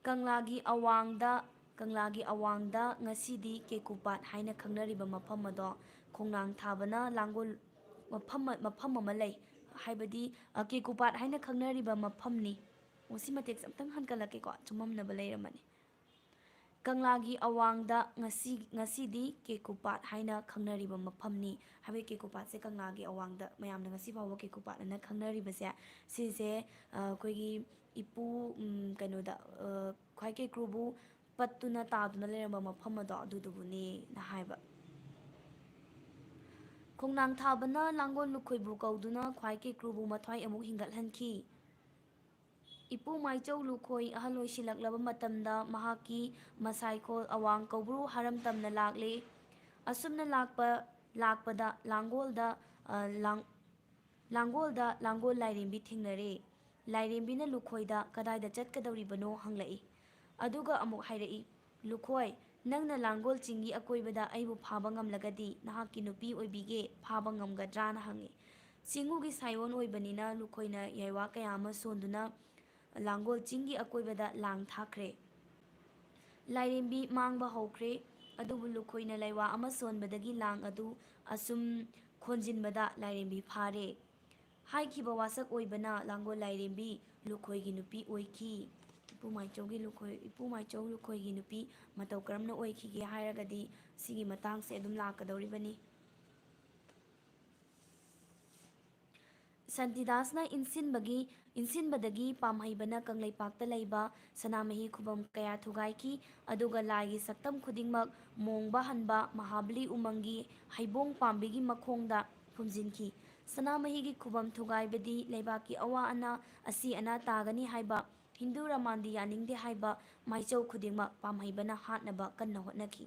ꯀꯪꯂꯥꯒꯤ ꯑꯋꯥꯡꯗ, ꯀꯪꯂꯥꯒꯤ ꯑꯋꯥꯡꯗ ꯉꯁꯤꯗꯤ ꯀꯦꯀꯨꯄꯥꯠ ꯍꯥꯏꯅ ꯈꯪꯅꯔꯤꯕ ꯃꯐꯝ ꯑꯗꯣ ꯈꯣꯡꯅꯥꯡ ꯊꯥꯕꯅ ꯂꯥꯡꯒꯣꯜ, ꯃꯐꯝ, ꯃꯐꯝ ꯑꯃ ꯂꯩ꯫ ꯍꯥꯏꯕꯗꯤ, ꯑ, ꯀꯦꯀꯨꯄꯥꯠ ꯍꯥꯏꯅ ꯈꯪꯅꯔꯤꯕ ꯃꯐꯝꯅꯤ꯫ ꯑꯣ, ꯁꯤ ꯃꯇꯦꯛꯁꯦ ꯑꯝꯇꯪ ꯍꯟꯀꯠꯂꯛꯀꯦꯀꯣ, ꯆꯃꯝꯅꯕ ꯂꯩꯔꯝꯃꯅꯤ꯫ ꯀꯪꯂꯥꯒꯤ ꯑꯋꯥꯡꯗ ꯉꯁꯤ, ꯉꯁꯤꯗꯤ ꯀꯦꯀꯨꯄꯥꯠ ꯍꯥꯏꯅ ꯈꯪꯅꯔꯤꯕ ꯃꯐꯝꯅꯤ꯫ ꯍꯥꯏꯕꯗꯤ ꯀꯦꯀꯨꯄꯥꯠꯁꯦ ꯀꯪꯂꯥꯒꯤ ꯑꯋꯥꯡꯗ ꯃꯌꯥꯝꯅ ꯉꯁꯤ ꯐꯥꯎꯕ ꯀꯦꯀꯨꯄꯥꯠ ꯑꯅ ꯈꯪꯅꯔꯤꯕꯁꯦ, ꯁꯤꯁꯦ, ꯑ, ꯑꯩꯈꯣꯏꯒꯤ ꯏꯄꯨ, ꯎꯝ, ꯀꯩꯅꯣꯗ, ꯑ, ꯈ꯭ꯋꯥꯏ ꯀꯦꯀ꯭ꯔꯨꯕꯨ ꯄꯠꯇꯨꯅ ꯇꯥꯗꯨꯅ ꯂꯩꯔꯝꯕ ꯃꯐꯝ ꯑꯗꯣ ꯑꯗꯨꯗꯨꯕꯨꯅꯦꯅ ꯍꯥꯏꯕ꯫ ꯈꯣꯡꯅꯥꯡ ꯊꯥꯕꯅ ꯂꯥꯡꯒꯣꯜ ꯂꯨꯈꯣꯏꯕꯨ ꯀꯧꯗꯨꯅ ꯈ꯭ꯋꯥꯏ ꯀꯦꯀ꯭ꯔꯨꯕꯨ ꯃꯊ꯭ꯋꯥꯏ ꯑꯃꯨꯛ ꯍꯤꯡꯒꯠꯍꯟꯈꯤ꯫ ꯏꯄꯨ ꯃꯥꯏꯆꯧ ꯂꯨꯈꯣꯏ ꯑꯍꯜ ꯑꯣꯏꯁꯤꯜꯂꯛꯂꯕ ꯃꯇꯝꯗ ꯃꯍꯥꯛꯀꯤ ꯃꯁꯥꯏꯈꯣꯜ ꯑꯋꯥꯡ ꯀꯧꯕ꯭ꯔꯨ ꯍꯥꯔꯝ ꯇꯝꯅ ꯂꯥꯛꯂꯦ꯫ ꯑꯁꯨꯝꯅ ꯂꯥꯛꯄ, ꯂꯥꯛꯄꯗ ꯂꯥꯡꯒꯣꯜꯗ, ꯑ, ꯂꯥꯡ-, ꯂꯥꯡꯒꯣꯜꯗ ꯂꯥꯡꯒꯣꯜ ꯂꯥꯏꯔꯦꯝꯕꯤ ꯊꯦꯡꯅꯔꯦ꯫ ꯂꯥꯏꯔꯦꯝꯕꯤꯅ ꯂꯨꯈꯣꯏꯗ "ꯀꯗꯥꯏꯗ ꯆꯠꯀꯗꯧꯔꯤꯕꯅꯣ?" ꯍꯪꯂꯛꯏ꯫ ꯑꯗꯨꯒ ꯑꯃꯨꯛ ꯍꯥꯏꯔꯛꯏ, "ꯂꯨꯈꯣꯏ, ꯅꯪꯅ ꯂꯥꯡꯒꯣꯜ ꯆꯤꯡꯒꯤ ꯑꯀꯣꯏꯕꯗ ꯑꯩꯕꯨ ꯐꯥꯕ ꯉꯝꯂꯒꯗꯤ ꯅꯍꯥꯛꯀꯤ ꯅꯨꯄꯤ ꯑꯣꯏꯕꯤꯒꯦ, ꯐꯥꯕ ꯉꯝꯒꯗ꯭ꯔꯥꯅ?" ꯍꯪꯉꯤ꯫ ꯆꯤꯡꯉꯨꯒꯤ ꯁꯥꯏꯑꯣꯟ ꯑꯣꯏꯕꯅꯤꯅ ꯂꯨꯈꯣꯏꯅ ꯌꯥꯏꯋꯥ ꯀꯌꯥ ꯑꯃ ꯁꯣꯟꯗꯨꯅ ꯂꯥꯡꯒꯣꯜ ꯆꯤꯡꯒꯤ ꯑꯀꯣꯏꯕꯗ ꯂꯥꯡ ꯊꯥꯈ꯭ꯔꯦ꯫ ꯂꯥꯏꯔꯦꯝꯕꯤ ꯃꯥꯡꯕ ꯍꯧꯈ꯭ꯔꯦ꯫ ꯑꯗꯨꯕꯨ ꯂꯨꯈꯣꯏꯅ ꯂꯥꯏꯋꯥ ꯑꯃ ꯁꯣꯟꯕꯗꯒꯤ ꯂꯥꯡ ꯑꯗꯨ ꯑꯁꯨꯝ ꯈꯣꯟꯖꯤꯟꯕꯗ ꯂꯥꯏꯔꯦꯝꯕꯤ ꯐꯥꯔꯦ꯫ ꯍꯥꯏꯈꯤꯕ ꯋꯥꯁꯛ ꯑꯣꯏꯕꯅ ꯂꯥꯡꯒꯣꯜ ꯂꯥꯏꯔꯦꯝꯕꯤ ꯂꯨꯈꯣꯏꯒꯤ ꯅꯨꯄꯤ ꯑꯣꯏꯈꯤ꯫ ꯏꯄꯨ ꯃꯥꯏꯆꯧꯒꯤ ꯂꯨꯈꯣꯏ, ꯏꯄꯨ ꯃꯥꯏꯆꯧ ꯂꯨꯈꯣꯏꯒꯤ ꯅꯨꯄꯤ ꯃꯇꯧ ꯀꯔꯝꯅ ꯑꯣꯏꯈꯤꯒꯦ ꯍꯥꯏꯔꯒꯗꯤ ꯁꯤꯒꯤ ꯃꯇꯥꯡꯁꯦ ꯑꯗꯨꯝ ꯂꯥꯛꯀꯗꯧꯔꯤꯕꯅꯤ꯫ ꯁꯥꯟꯇꯤꯗꯥꯁꯅ ꯏꯟꯁꯤꯟꯕꯒꯤ, ꯏꯟꯁꯤꯟꯕꯗꯒꯤ ꯄꯥꯝꯍꯩꯕꯅ ꯀꯪꯂꯩꯄꯥꯛꯇ ꯂꯩꯕ ꯁꯅꯥꯃꯍꯤ ꯈꯨꯕꯝ ꯀꯌꯥ ꯊꯨꯒꯥꯏꯈꯤ, ꯑꯗꯨꯒ ꯂꯥꯏꯒꯤ ꯁꯛꯇꯝ ꯈꯨꯗꯤꯡꯃꯛ ꯃꯣꯡꯕ ꯍꯟꯕ ꯃꯍꯥꯕꯂꯤ ꯎꯃꯪꯒꯤ ꯍꯩꯕꯣꯡ ꯄꯥꯝꯕꯤꯒꯤ ꯃꯈꯣꯡꯗ ꯐꯨꯝꯖꯤꯟꯈꯤ꯫ ꯁꯅꯥꯃꯍꯤꯒꯤ ꯈꯨꯕꯝ ꯊꯨꯒꯥꯏꯕꯗꯤ ꯂꯩꯕꯥꯛꯀꯤ ꯑꯋꯥ ꯑꯅꯥ, ꯑꯁꯤ ꯑꯅꯥ ꯇꯥꯒꯅꯤ ꯍꯥꯏꯕ ꯍꯤꯟꯗꯨ ꯔꯃꯥꯟꯗꯤ ꯌꯥꯅꯤꯡꯗꯦ ꯍꯥꯏꯕ ꯃꯥꯏꯆꯧ ꯈꯨꯗꯤꯡꯃꯛ ꯄꯥꯝꯍꯩꯕꯅ ꯍꯥꯠꯅꯕ ꯀꯟꯅ ꯍꯣꯠꯅꯈꯤ꯫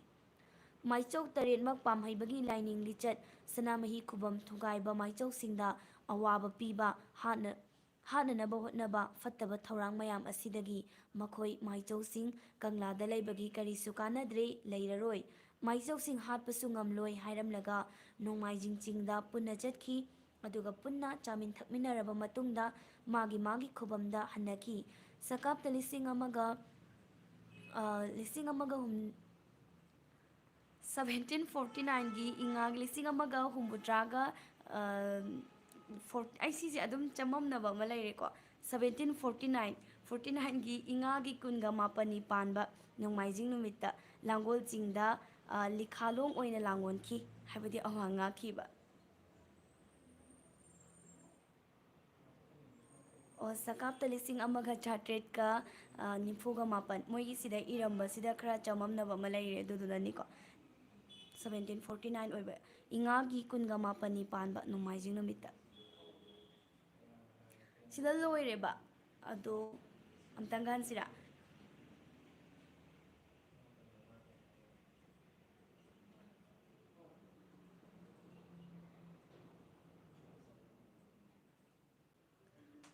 ꯃꯥꯏꯆꯧ ꯇꯔꯦꯠꯃꯛ ꯄꯥꯝꯍꯩꯕꯒꯤ ꯂꯥꯏꯅꯤꯡ ꯂꯤꯆꯠ ꯁꯅꯥꯃꯍꯤ ꯈꯨꯕꯝ ꯊꯨꯒꯥꯏꯕ ꯃꯥꯏꯆꯧꯁꯤꯡꯗ ꯑꯋꯥꯕ ꯄꯤꯕ, ꯍꯥꯠꯅ-, ꯍꯥꯠꯅꯅꯕ ꯍꯣꯠꯅꯕ ꯐꯠꯇꯕ ꯊꯧꯔꯥꯡ ꯃꯌꯥꯝ ꯑꯁꯤꯗꯒꯤ ꯃꯈꯣꯏ ꯃꯥꯏꯆꯧꯁꯤꯡ ꯀꯪꯂꯥꯗ ꯂꯩꯕꯒꯤ ꯀꯔꯤꯁꯨ ꯀꯥꯟꯅꯗ꯭ꯔꯦ, ꯂꯩꯔꯔꯣꯏ꯫ ꯃꯥꯏꯆꯧꯁꯤꯡ ꯍꯥꯠꯄꯁꯨ ꯉꯝꯂꯣꯏ ꯍꯥꯏꯔꯝꯂꯒ ꯅꯣꯡꯃꯥꯏꯖꯤꯡ ꯆꯤꯡꯗ ꯄꯨꯟꯅ ꯆꯠꯈꯤ꯫ ꯑꯗꯨꯒ ꯄꯨꯟꯅ ꯆꯥꯃꯤꯟ ꯊꯛꯃꯤꯟꯅꯔꯕ ꯃꯇꯨꯡꯗ ꯃꯥꯒꯤ ꯃꯥꯒꯤ ꯈꯨꯕꯝꯗ ꯍꯟꯅꯈꯤ꯫ ꯁꯀꯥꯞꯇ ꯂꯤꯁꯤꯡ ꯑꯃꯒ, ꯑ, ꯂꯤꯁꯤꯡ ꯑꯃꯒ ꯍꯨꯝ-, ꯁꯚꯦꯟꯇꯤꯟ ꯐꯣꯔꯇꯤ ꯅꯥꯏꯟꯒꯤ ꯏꯉꯥꯒꯤ ꯂꯤꯁꯤꯡ ꯑꯃꯒ ꯍꯨꯝꯐꯨꯇꯔꯥꯒ, ꯑ, ꯐꯣꯔ-, ꯑꯩ ꯁꯤꯁꯦ ꯑꯗꯨꯝ ꯆꯃꯝꯅꯕ ꯑꯃ ꯂꯩꯔꯦꯀꯣ꯫ ꯁꯚꯦꯟꯇꯤꯟ ꯐꯣꯔꯇꯤ ꯅꯥꯏꯟ, ꯐꯣꯔꯇꯤ ꯅꯥꯏꯟꯒꯤ ꯏꯉꯥꯒꯤ ꯀꯨꯟꯒ ꯃꯥꯄꯟꯅꯤ ꯄꯥꯟꯕ ꯅꯣꯡꯃꯥꯏꯖꯤꯡ ꯅꯨꯃꯤꯠꯇ ꯂꯥꯡꯒꯣꯜ ꯆꯤꯡꯗ, ꯑ, ꯂꯤꯈꯥꯂꯣꯡ ꯑꯣꯏꯅ ꯂꯥꯡꯒꯣꯟꯈꯤ, ꯍꯥꯏꯕꯗꯤ ꯑꯋꯥꯡ ꯉꯥꯛꯈꯤꯕ꯫ ꯑꯣ, ꯁꯀꯥꯞꯇ ꯂꯤꯁꯤꯡ ꯑꯃꯒ ꯆꯥꯇ꯭ꯔꯦꯠꯀ, ꯑ, ꯅꯤꯐꯨꯒ ꯃꯥꯄꯟ꯫ ꯃꯣꯏꯒꯤ ꯁꯤꯗ ꯏꯔꯝꯕꯁꯤꯗ ꯈꯔ ꯆꯃꯝꯅꯕ ꯑꯃ ꯂꯩꯔꯦ, ꯑꯗꯨꯗꯨꯅꯅꯤꯀꯣ꯫ ꯁꯚꯦꯟꯇꯤꯟ ꯐꯣꯔꯇꯤ ꯅꯥꯏꯟ ꯑꯣꯏꯕ, ꯏꯉꯥꯒꯤ ꯀꯨꯟꯒ ꯃꯥꯄꯟꯅꯤ ꯄꯥꯟꯕ ꯅꯣꯡꯃꯥꯏꯖꯤꯡ ꯅꯨꯃꯤꯠꯇ꯫ ꯁꯤꯗ ꯂꯣꯏꯔꯦꯕ꯫ ꯑꯗꯣ ꯑꯝꯇꯪ ꯍꯟꯁꯤꯔꯥ?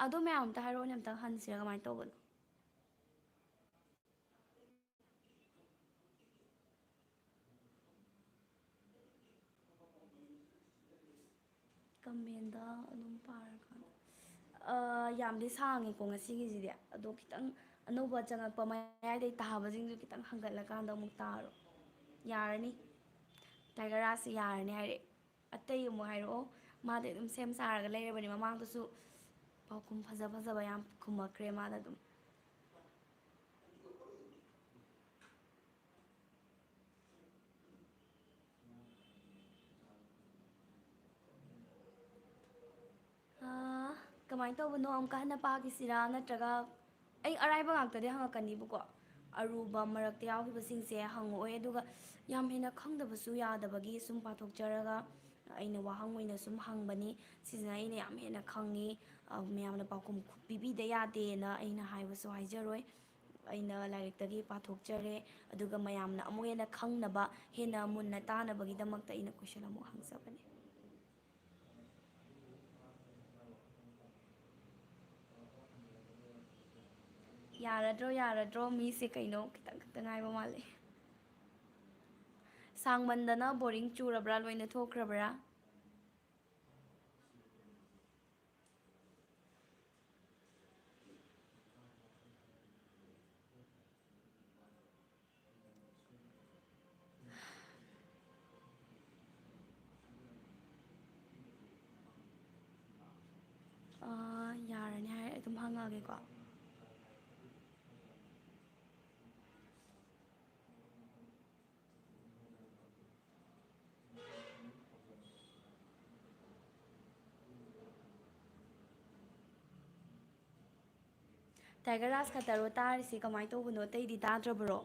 ꯑꯗꯣ ꯃꯌꯥꯝ ꯑꯝꯇ ꯍꯥꯏꯔꯛꯑꯣꯅꯦ, ꯑꯝꯇꯪ ꯍꯟꯁꯤꯔꯥ, ꯀꯃꯥꯏꯅ ꯇꯧꯕꯅꯣ? ꯀꯃꯦꯟꯗ ꯌꯥꯝꯗꯤ ꯁꯥꯡꯉꯦꯀꯣ ꯉꯁꯤꯒꯤꯁꯤꯗꯤ, ꯑꯗꯣ ꯈꯤꯇꯪ ꯑꯅꯧꯕ ꯆꯪꯉꯛꯄ ꯃꯌꯥꯏꯗꯩ ꯇꯥꯕꯁꯤꯡꯁꯨ ꯈꯤꯇꯪ ꯍꯪꯒꯠꯂꯀꯥꯟꯗ ꯑꯃꯨꯛ ꯇꯥꯔꯣ꯫ ꯌꯥꯔꯅꯤ꯫ ꯇꯥꯏꯒꯔ ꯔꯥꯖꯁꯦ ꯌꯥꯔꯅꯤ ꯍꯥꯏꯔꯛꯑꯦ꯫ ꯑꯇꯩ ꯑꯃꯨꯛ ꯍꯥꯏꯔꯛꯑꯣ꯫ ꯃꯥꯗꯤ ꯑꯗꯨꯝ ꯁꯦꯝ ꯁꯥꯔꯒ ꯂꯩꯔꯕꯅꯤ꯫ ꯃꯃꯥꯡꯗꯁꯨ ꯄꯥꯎꯈꯨꯝ ꯐꯖ ꯐꯖꯕ ꯌꯥꯝ ꯈꯨꯝꯃꯛꯈ꯭ꯔꯦ ꯃꯥꯅ ꯑꯗꯨꯝ꯫ ꯑꯥ, ꯀꯃꯥꯏꯅ ꯇꯧꯕꯅꯣ? ꯑꯃꯨꯛꯀ ꯍꯟꯅ ꯄꯥꯈꯤꯁꯤꯔꯥ? ꯅꯠꯇ꯭ꯔꯒ ꯑꯩ ꯑꯔꯥꯏꯕ ꯉꯥꯛꯇꯗꯤ ꯍꯪꯉꯛꯀꯅꯤꯕꯀꯣ꯫ ꯑꯔꯨꯕ ꯃꯔꯛꯇ ꯌꯥꯎꯈꯤꯕꯁꯤꯡꯁꯦ ꯍꯪꯉꯛꯑꯣꯏ꯫ ꯑꯗꯨꯒ ꯌꯥꯝ ꯍꯦꯟꯅ ꯈꯪꯗꯕꯁꯨ ꯌꯥꯗꯕꯒꯤ ꯁꯨꯝ ꯄꯥꯊꯣꯛꯆꯔꯒ ꯑꯩꯅ ꯋꯥꯍꯪ ꯑꯣꯏꯅ ꯁꯨꯝ ꯍꯪꯕꯅꯤ꯫ ꯁꯤꯁꯤꯅ ꯑꯩꯅ ꯌꯥꯝ ꯍꯦꯟꯅ ꯈꯪꯉꯤ, ꯑ, ꯃꯌꯥꯝꯅ ꯄꯥꯎꯈꯨꯝ ꯄꯤꯕꯤꯗ ꯌꯥꯗꯦꯅ ꯑꯩꯅ ꯍꯥꯏꯕꯁꯨ ꯍꯥꯏꯖꯔꯣꯏ꯫ ꯑꯩꯅ ꯂꯥꯏꯔꯤꯛꯇꯒꯤ ꯄꯥꯊꯣꯛꯆꯔꯦ, ꯑꯗꯨꯒ ꯃꯌꯥꯝꯅ ꯑꯃꯨꯛ ꯍꯦꯟꯅ ꯈꯪꯅꯕ, ꯍꯦꯟꯅ ꯃꯨꯟꯅ ꯇꯥꯅꯕꯒꯤꯗꯃꯛꯇ ꯑꯩꯅ question ꯑꯃꯨꯛ ꯍꯪꯖꯕꯅꯤ꯫ ꯌꯥꯔꯗ꯭ꯔꯣ, ꯌꯥꯔꯗ꯭ꯔꯣ? ꯃꯤꯁꯦ ꯀꯩꯅꯣ ꯈꯤꯇꯪ ꯈꯛꯇ ꯉꯥꯏꯕ ꯃꯥꯜꯂꯦ꯫ ꯁꯥꯡꯃꯟꯗꯅ boring ꯆꯨꯔꯕ꯭ꯔꯥ? ꯂꯣꯏꯅ ꯊꯣꯛꯈ꯭ꯔꯕ꯭ꯔꯥ? ꯑꯥ, ꯌꯥꯔꯅꯤ ꯍꯥꯏꯔꯦ, ꯑꯗꯨꯝ ꯍꯪꯉꯛꯑꯒꯦꯀꯣ꯫ ꯇꯥꯏꯒꯔ ꯔꯥꯖ ꯈꯛꯇꯔꯣ ꯇꯥꯔꯤꯁꯤ? ꯀꯃꯥꯏꯅ ꯇꯧꯕꯅꯣ? ꯑꯇꯩꯗꯤ ꯇꯥꯗ꯭ꯔꯕ꯭ꯔꯣ?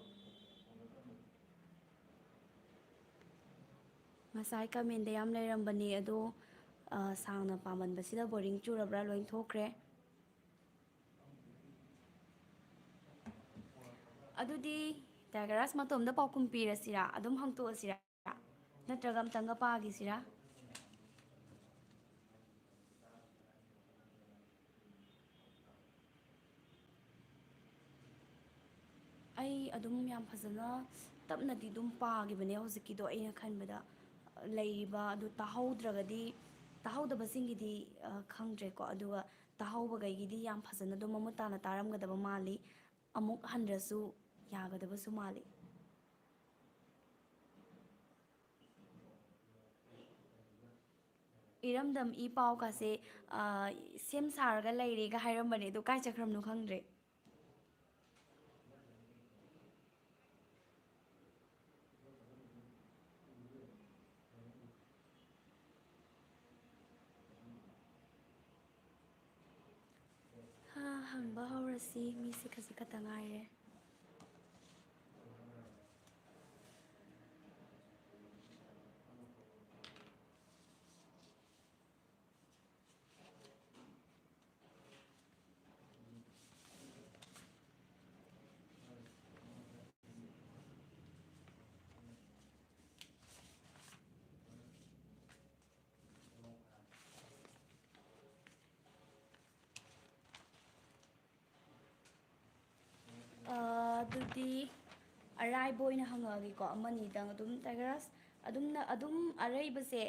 ꯉꯁꯥꯏ comment ꯌꯥꯝ ꯂꯩꯔꯝꯕꯅꯦ, ꯑꯗꯣ, ꯑ, ꯁꯥꯡꯅ ꯄꯥꯃꯟꯕꯁꯤꯗ boring ꯆꯨꯔꯕ꯭ꯔꯥ? ꯂꯣꯏ ꯊꯣꯛꯈ꯭ꯔꯦ꯫ ꯑꯗꯨꯗꯤ ꯇꯥꯏꯒꯔ ꯔꯥꯖ ꯃꯇꯣꯝꯗ ꯄꯥꯎꯈꯨꯝ ꯄꯤꯔꯁꯤꯔꯥ? ꯑꯗꯨꯝ ꯍꯪꯇꯣꯛꯑꯁꯤꯔꯥ? ꯅꯠꯇ꯭ꯔꯒ ꯑꯝꯇꯪꯒ ꯄꯥꯈꯤꯁꯤꯔꯥ? ꯑꯩ ꯑꯗꯨꯝ ꯌꯥꯝ ꯐꯖꯅ ꯇꯞꯅꯗꯤ ꯑꯗꯨꯝ ꯄꯥꯈꯤꯕꯅꯦ꯫ ꯍꯧꯖꯤꯛꯀꯤꯗꯣ ꯑꯩꯅ ꯈꯟꯕꯗ ꯂꯩꯔꯤꯕ ꯑꯗꯨ ꯇꯥꯍꯧꯗ꯭ꯔꯒꯗꯤ ꯇꯥꯍꯧꯗꯕꯁꯤꯡꯒꯤꯗꯤ, ꯑ, ꯈꯪꯗ꯭ꯔꯦꯀꯣ꯫ ꯑꯗꯨꯒ ꯇꯥꯍꯧꯕꯈꯩꯒꯤꯗꯤ ꯌꯥꯝ ꯐꯖꯅ ꯑꯗꯨꯝ ꯃꯃꯨꯠ ꯇꯥꯅ ꯇꯥꯔꯝꯒꯗꯕ ꯃꯥꯜꯂꯤ꯫ ꯑꯃꯨꯛ ꯍꯟꯗ꯭ꯔꯁꯨ ꯌꯥꯒꯗꯕꯁꯨ ꯃꯥꯜꯂꯤ꯫ ꯏꯔꯝꯗꯝ ꯏ ꯄꯥꯎꯒꯁꯦ, ꯑ, ꯁꯦꯝ ꯁꯥꯔꯒ ꯂꯩꯔꯦꯒ ꯍꯥꯏꯔꯝꯕꯅꯦ, ꯑꯗꯣ ꯀꯥꯏ ꯆꯠꯈ꯭ꯔꯕꯅꯣ ꯈꯪꯗ꯭ꯔꯦ꯫ ꯍꯥ, ꯍꯪꯕ ꯍꯧꯔꯁꯤ, ꯃꯤꯁꯦ ꯈꯖꯤꯛ ꯈꯛꯇ ꯉꯥꯏꯔꯦ꯫ ꯑ, ꯑꯗꯨꯗꯤ ꯑꯔꯥꯏꯕ ꯑꯣꯏꯅ ꯍꯪꯉꯛꯑꯒꯦꯀꯣ, ꯑꯃꯅꯤꯗꯪ ꯑꯗꯨꯝ, ꯇꯥꯏꯒꯔꯁ꯫ ꯑꯗꯨꯝꯅ, ꯑꯗꯨꯝ ꯑꯔꯩꯕꯁꯦ,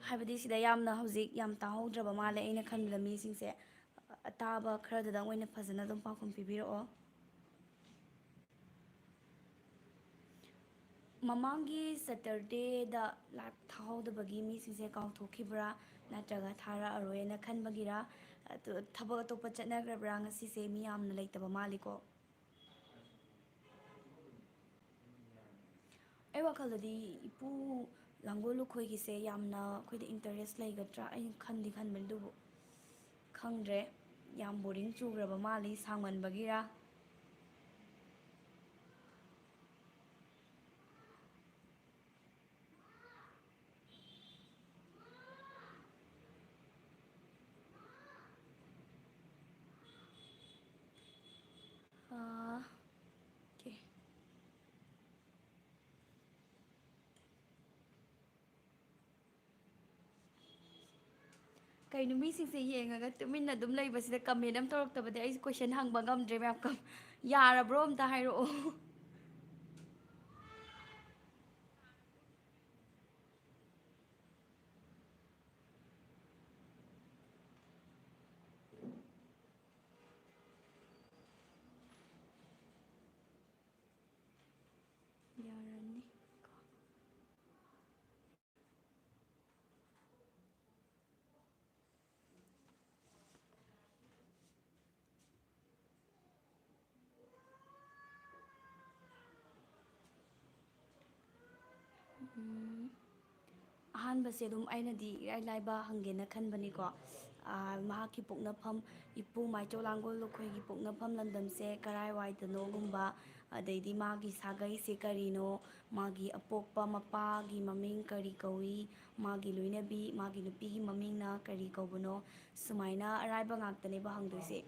ꯍꯥꯏꯕꯗꯤ ꯁꯤꯗ ꯌꯥꯝꯅ ꯍꯧꯖꯤꯛ ꯌꯌꯥꯝ ꯇꯥꯍꯧꯗ꯭ꯔꯕ ꯃꯥꯜꯂꯦ, ꯑꯩꯅ ꯈꯟꯕꯗ ꯃꯤꯁꯤꯡꯁꯦ꯫ ꯑꯇꯥꯕ ꯈꯔꯗꯨꯗꯪ ꯑꯣꯏꯅ ꯐꯖꯅ ꯑꯗꯨꯝ ꯄꯥꯎꯈꯨꯝ ꯄꯤꯕꯤꯔꯛꯑꯣ꯫ ꯃꯃꯥꯡꯒꯤ ꯁꯇꯔꯗꯦꯗ ꯂꯥꯏꯚ ꯊꯥꯍꯧꯗꯕꯒꯤ ꯃꯤꯁꯤꯡꯁꯦ ꯀꯥꯎꯊꯣꯛꯈꯤꯕ꯭ꯔꯥ, ꯅꯠꯇ꯭ꯔꯒ ꯊꯥꯔꯛꯑꯔꯣꯏꯅ ꯈꯟꯕꯒꯤꯔꯥ, ꯑꯗꯨ ꯊꯕꯛ ꯑꯇꯣꯞꯄ ꯆꯠꯅꯈ꯭ꯔꯕ꯭ꯔꯥ? ꯉꯁꯤꯁꯦ ꯃꯤ ꯌꯥꯝꯅ ꯂꯩꯇꯕ ꯃꯥꯜꯂꯤꯀꯣ꯫ ꯑꯩ ꯋꯥꯈꯜꯗꯗꯤ ꯏꯄꯨ ꯂꯥꯡꯒꯣꯜ ꯂꯨꯈꯣꯏꯒꯤꯁꯦ ꯌꯥꯝꯅ ꯑꯩꯈꯣꯏꯗ ꯏꯟꯇꯔꯦꯁ ꯂꯩꯒꯗ꯭ꯔꯥ ꯑꯩꯅ ꯈꯟꯗꯤ ꯈꯟꯕꯅꯤ, ꯑꯗꯨꯕꯨ ꯈꯪꯗ꯭ꯔꯦ, ꯌꯥꯝ ꯕꯣꯔꯤꯡ ꯆꯨꯈ꯭ꯔꯕ ꯃꯥꯜꯂꯤ ꯁꯥꯡꯃꯟꯕꯒꯤꯔꯥ꯫ ꯑꯥ, ꯑꯣꯀꯦ꯫ ꯀꯩꯅꯣ, ꯃꯤꯁꯤꯡꯁꯦ ꯌꯦꯡꯉꯒ ꯇꯨꯃꯤꯟꯅ ꯑꯗꯨꯝ ꯂꯩꯕꯁꯤꯗ ꯀꯃꯦꯟ ꯑꯃ ꯇꯧꯔꯛꯇꯕꯗꯤ ꯑꯩꯁꯦ ꯀꯣꯏꯁꯟ ꯍꯪꯕ ꯉꯝꯗ꯭ꯔꯦ ꯃꯌꯥꯝ꯫ ꯀꯝ-, ꯌꯥꯔꯕ꯭ꯔꯣ? ꯑꯝꯇ ꯍꯥꯏꯔꯛꯑꯣ꯫ ꯑꯍꯥꯟꯕꯁꯦ ꯑꯗꯨꯝ ꯑꯩꯅꯗꯤ ꯏꯔꯥꯏ ꯂꯥꯏꯕ ꯍꯪꯒꯦꯅ ꯈꯟꯕꯅꯤꯀꯣ꯫ ꯑꯥ, ꯃꯍꯥꯛꯀꯤ ꯄꯣꯛꯅꯐꯝ, ꯏꯄꯨ ꯃꯥꯏꯆꯧ ꯂꯥꯡꯒꯣꯜ ꯂꯨꯈꯣꯏꯒꯤ ꯄꯣꯛꯅꯐꯝ ꯂꯝꯗꯝꯁꯦ ꯀꯔꯥꯏꯋꯥꯏꯗꯅꯣꯒꯨꯝꯕ, ꯑꯗꯩꯗꯤ ꯃꯥꯒꯤ ꯁꯥꯒꯩꯁꯦ ꯀꯔꯤꯅꯣ, ꯃꯥꯒꯤ ꯑꯄꯣꯛꯄ ꯃꯄꯥꯒꯤ ꯃꯃꯤꯡ ꯀꯔꯤ ꯀꯧꯏ, ꯃꯥꯒꯤ ꯂꯣꯏꯅꯕꯤ, ꯃꯥꯒꯤ ꯅꯨꯄꯤꯒꯤ ꯃꯃꯤꯡꯅ ꯀꯔꯤ ꯀꯧꯕꯅꯣ, ꯁꯨꯃꯥꯏꯅ ꯑꯔꯥꯏꯕ ꯉꯥꯛꯇꯅꯦꯕ ꯍꯪꯗꯣꯏꯁꯦ꯫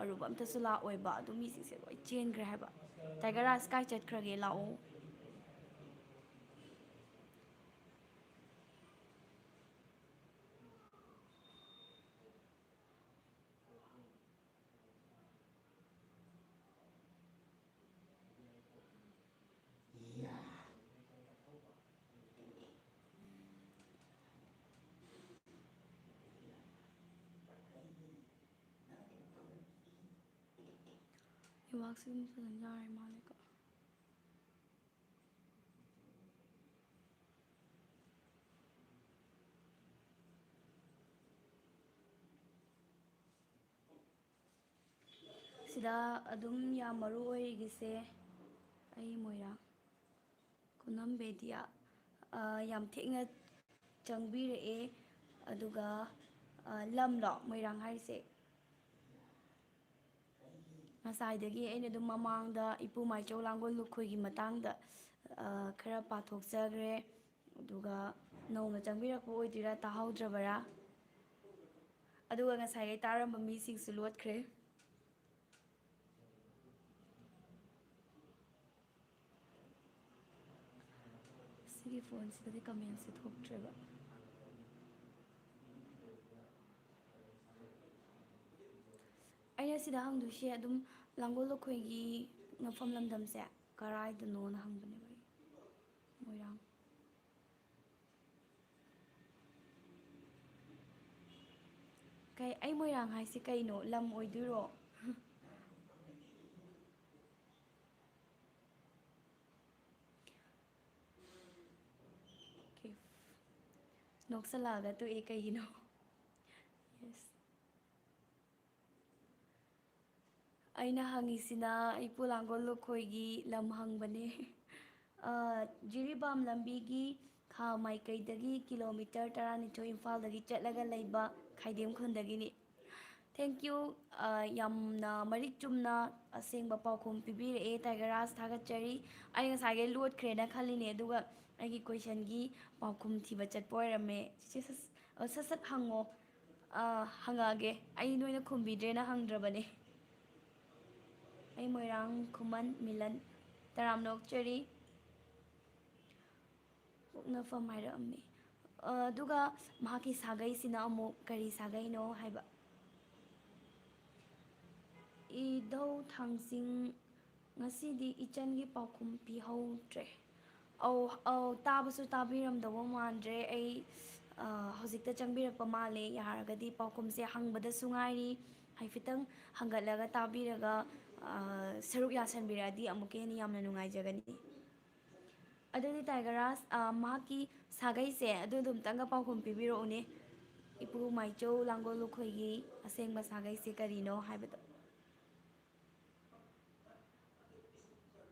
ꯑꯔꯨꯕ ꯑꯝꯇꯁꯨ ꯂꯥꯛꯑꯣꯏꯕ, ꯑꯗꯨ ꯃꯤꯁꯤꯡꯁꯦ ꯂꯣꯏ ꯆꯦꯟꯈ꯭ꯔꯦ ꯍꯥꯏꯕ꯫ Tiger Raj, ꯀꯥꯏ ꯆꯠꯈ꯭ꯔꯒꯦ? ꯂꯥꯛꯑꯣ꯫ ꯅꯦꯠꯋꯥꯛꯁꯦ ꯑꯗꯨꯝ ꯐꯖꯅ ꯌꯥꯔꯦ ꯃꯥꯜꯂꯦꯀꯣ꯫ ꯁꯤꯗ ꯑꯗꯨꯝ ꯌꯥꯝ ꯃꯔꯨ ꯑꯣꯏꯔꯤꯒꯤꯁꯦ ꯑꯩ ꯃꯣꯏꯔꯥꯡ ꯈꯨꯅꯝ ꯕꯦꯗꯤꯌꯥ, ꯑ, ꯌꯥꯝ ꯊꯦꯡꯅ ꯆꯪꯕꯤꯔꯛꯑꯦ꯫ ꯑꯗꯨꯒ, ꯑ, ꯂꯝꯂꯣ ꯃꯣꯏꯔꯥꯡ ꯍꯥꯏꯁꯦ? ꯉꯁꯥꯏꯗꯒꯤ ꯑꯩꯅ ꯑꯗꯨꯝ ꯃꯃꯥꯡꯗ ꯏꯄꯨ ꯃꯥꯏꯆꯧ ꯂꯥꯡꯒꯣꯜ ꯂꯨꯈꯣꯏꯒꯤ ꯃꯇꯥꯡꯗ, ꯑ, ꯈꯔ ꯄꯥꯊꯣꯛꯆꯈ꯭ꯔꯦ꯫ ꯑꯗꯨꯒ ꯅꯧꯅ ꯆꯪꯕꯤꯔꯛꯄ ꯑꯣꯏꯗꯣꯏꯔꯥ, ꯇꯥꯍꯧꯗ꯭ꯔꯕꯔꯥ? ꯑꯗꯨꯒ ꯉꯁꯥꯏ ꯑꯩ ꯇꯥꯔꯝꯕ ꯃꯤꯁꯤꯡꯁꯨ ꯂꯣꯠꯈ꯭ꯔꯦ꯫ ꯁꯤꯒꯤ ꯐꯣꯟꯁꯤꯗꯗꯤ ꯀꯃꯦꯟꯁꯦ ꯊꯣꯛꯇ꯭ꯔꯦꯕ꯫ ꯑꯩꯅ ꯁꯤꯗ ꯍꯪꯗꯣꯏꯁꯦ ꯑꯗꯨꯝ ꯂꯥꯡꯒꯣꯜ ꯂꯨꯈꯣꯏꯒꯤ ꯃꯐꯝ ꯂꯝꯗꯝꯁꯦ ꯀꯔꯥꯏꯗꯅꯣꯅ ꯍꯪꯕꯅꯦꯕ ꯑꯩ꯫ ꯃꯣꯏꯔꯥꯡ꯫ ꯀꯩ, ꯑꯩ ꯃꯣꯏꯔꯥꯡ ꯍꯥꯏꯁꯦ ꯀꯩꯅꯣ? ꯂꯝ ꯑꯣꯏꯗꯣꯏꯔꯣ? Okay. ꯅꯣꯛꯁꯜꯂꯛꯑꯒ ꯇꯣꯛꯑꯦ ꯀꯩꯒꯤꯅꯣ? Yes. ꯑꯩꯅ ꯍꯪꯉꯤꯁꯤꯅ ꯏꯄꯨ ꯂꯥꯡꯒꯣꯜ ꯂꯨꯈꯣꯏꯒꯤ ꯂꯝ ꯍꯪꯕꯅꯦ꯫ ꯑ, ꯖꯤꯔꯤꯕꯥꯝ ꯂꯝꯕꯤꯒꯤ ꯊꯥ ꯃꯥꯏꯀꯩꯗꯒꯤ ꯀꯤꯂꯣꯃꯤꯇꯔ ꯇꯔꯥꯅꯤꯊꯣꯏ ꯏꯝꯐꯥꯜꯗꯒꯤ ꯆꯠꯂꯒ ꯂꯩꯕ ꯈꯥꯏꯗꯦꯝ ꯈꯨꯟꯗꯒꯤꯅꯤ꯫ Thank you꯫ ꯑ, ꯌꯥꯝꯅ ꯃꯔꯤꯛ ꯆꯨꯝꯅ ꯑꯁꯦꯡꯕ ꯄꯥꯎꯈꯨꯝ ꯄꯤꯕꯤꯔꯛꯑꯦ, ꯇꯥꯏꯒꯔ ꯔꯥꯖ, ꯊꯥꯒꯠꯆꯔꯤ꯫ ꯑꯩ ꯉꯁꯥꯏꯒꯩ ꯂꯣꯠꯈ꯭ꯔꯦꯅ ꯈꯜꯂꯤꯅꯦ, ꯑꯗꯨꯒ ꯑꯩꯒꯤ questionꯒꯤ ꯄꯥꯎꯈꯨꯝ ꯊꯤꯕ ꯆꯠꯄ ꯑꯣꯏꯔꯝꯃꯦ꯫ ꯆꯤꯆꯦ, ꯁꯠ-, ꯑ, ꯁꯠ ꯁꯠ ꯍꯪꯉꯣ꯫ ꯑ, ꯍꯪꯉꯛꯑꯒꯦ꯫ ꯑꯩ ꯅꯣꯏꯅ ꯈꯨꯝꯕꯤꯗ꯭ꯔꯦꯅ ꯍꯪꯗ꯭ꯔꯕꯅꯦ꯫ ꯑꯩ ꯃꯣꯏꯔꯥꯡ ꯈꯨꯃꯟ ꯃꯤꯂꯟ꯫ ꯇꯔꯥꯝꯅ ꯑꯣꯛꯆꯔꯤ꯫ ꯄꯣꯛꯅꯐꯝ ꯍꯥꯏꯔꯛꯑꯝꯃꯤ꯫ ꯑ, ꯑꯗꯨꯒ ꯃꯍꯥꯛꯀꯤ ꯁꯥꯒꯩꯁꯤꯅ ꯑꯃꯨꯛ ꯀꯔꯤ ꯁꯥꯒꯩꯅꯣ ꯍꯥꯏꯕ꯫ ꯏꯙꯧ ꯊꯥꯡꯖꯤꯡ, ꯉꯁꯤꯗꯤ ꯏꯆꯟꯒꯤ ꯄꯥꯎꯈꯨꯝ ꯄꯤꯍꯧꯗ꯭ꯔꯦ꯫ ꯑꯧ, ꯑꯧ, ꯇꯥꯕꯁꯨ ꯇꯥꯕꯤꯔꯝꯗꯧꯕ ꯃꯥꯟꯗ꯭ꯔꯦ꯫ ꯑꯩ, ꯑ, ꯍꯧꯖꯤꯛꯇ ꯆꯪꯕꯤꯔꯛꯄ ꯃꯥꯜꯂꯦ꯫ ꯌꯥꯔꯒꯗꯤ ꯄꯥꯎꯈꯨꯝꯁꯦ ꯍꯪꯕꯗꯁꯨ ꯉꯥꯏꯔꯤ꯫ ꯍꯥꯏꯐꯦꯠꯇꯪ ꯍꯪꯒꯠꯂꯒ ꯇꯥꯕꯤꯔꯒ, ꯑ, ꯁꯔꯨꯛ ꯌꯥꯁꯟꯕꯤꯔꯛꯑꯗꯤ ꯑꯃꯨꯛꯀ ꯍꯦꯟꯅ ꯌꯥꯝꯅ ꯅꯨꯡꯉꯥꯏꯖꯒꯅꯤ꯫ ꯑꯗꯨꯗꯤ ꯇꯥꯏꯒꯔ ꯔꯥꯖ, ꯑ, ꯃꯍꯥꯛꯀꯤ ꯁꯥꯒꯩꯁꯦ ꯑꯗꯨꯗꯨꯝꯇꯪꯒ ꯄꯥꯎꯈꯨꯝ ꯄꯤꯕꯤꯔꯛꯎꯅꯦ꯫ ꯏꯄꯨ ꯃꯥꯏꯆꯧ ꯂꯥꯡꯒꯣꯜ ꯂꯨꯈꯣꯏꯒꯤ ꯑꯁꯦꯡꯕ ꯁꯥꯒꯩꯁꯦ ꯀꯔꯤꯅꯣ ꯍꯥꯏꯕꯗꯣ꯫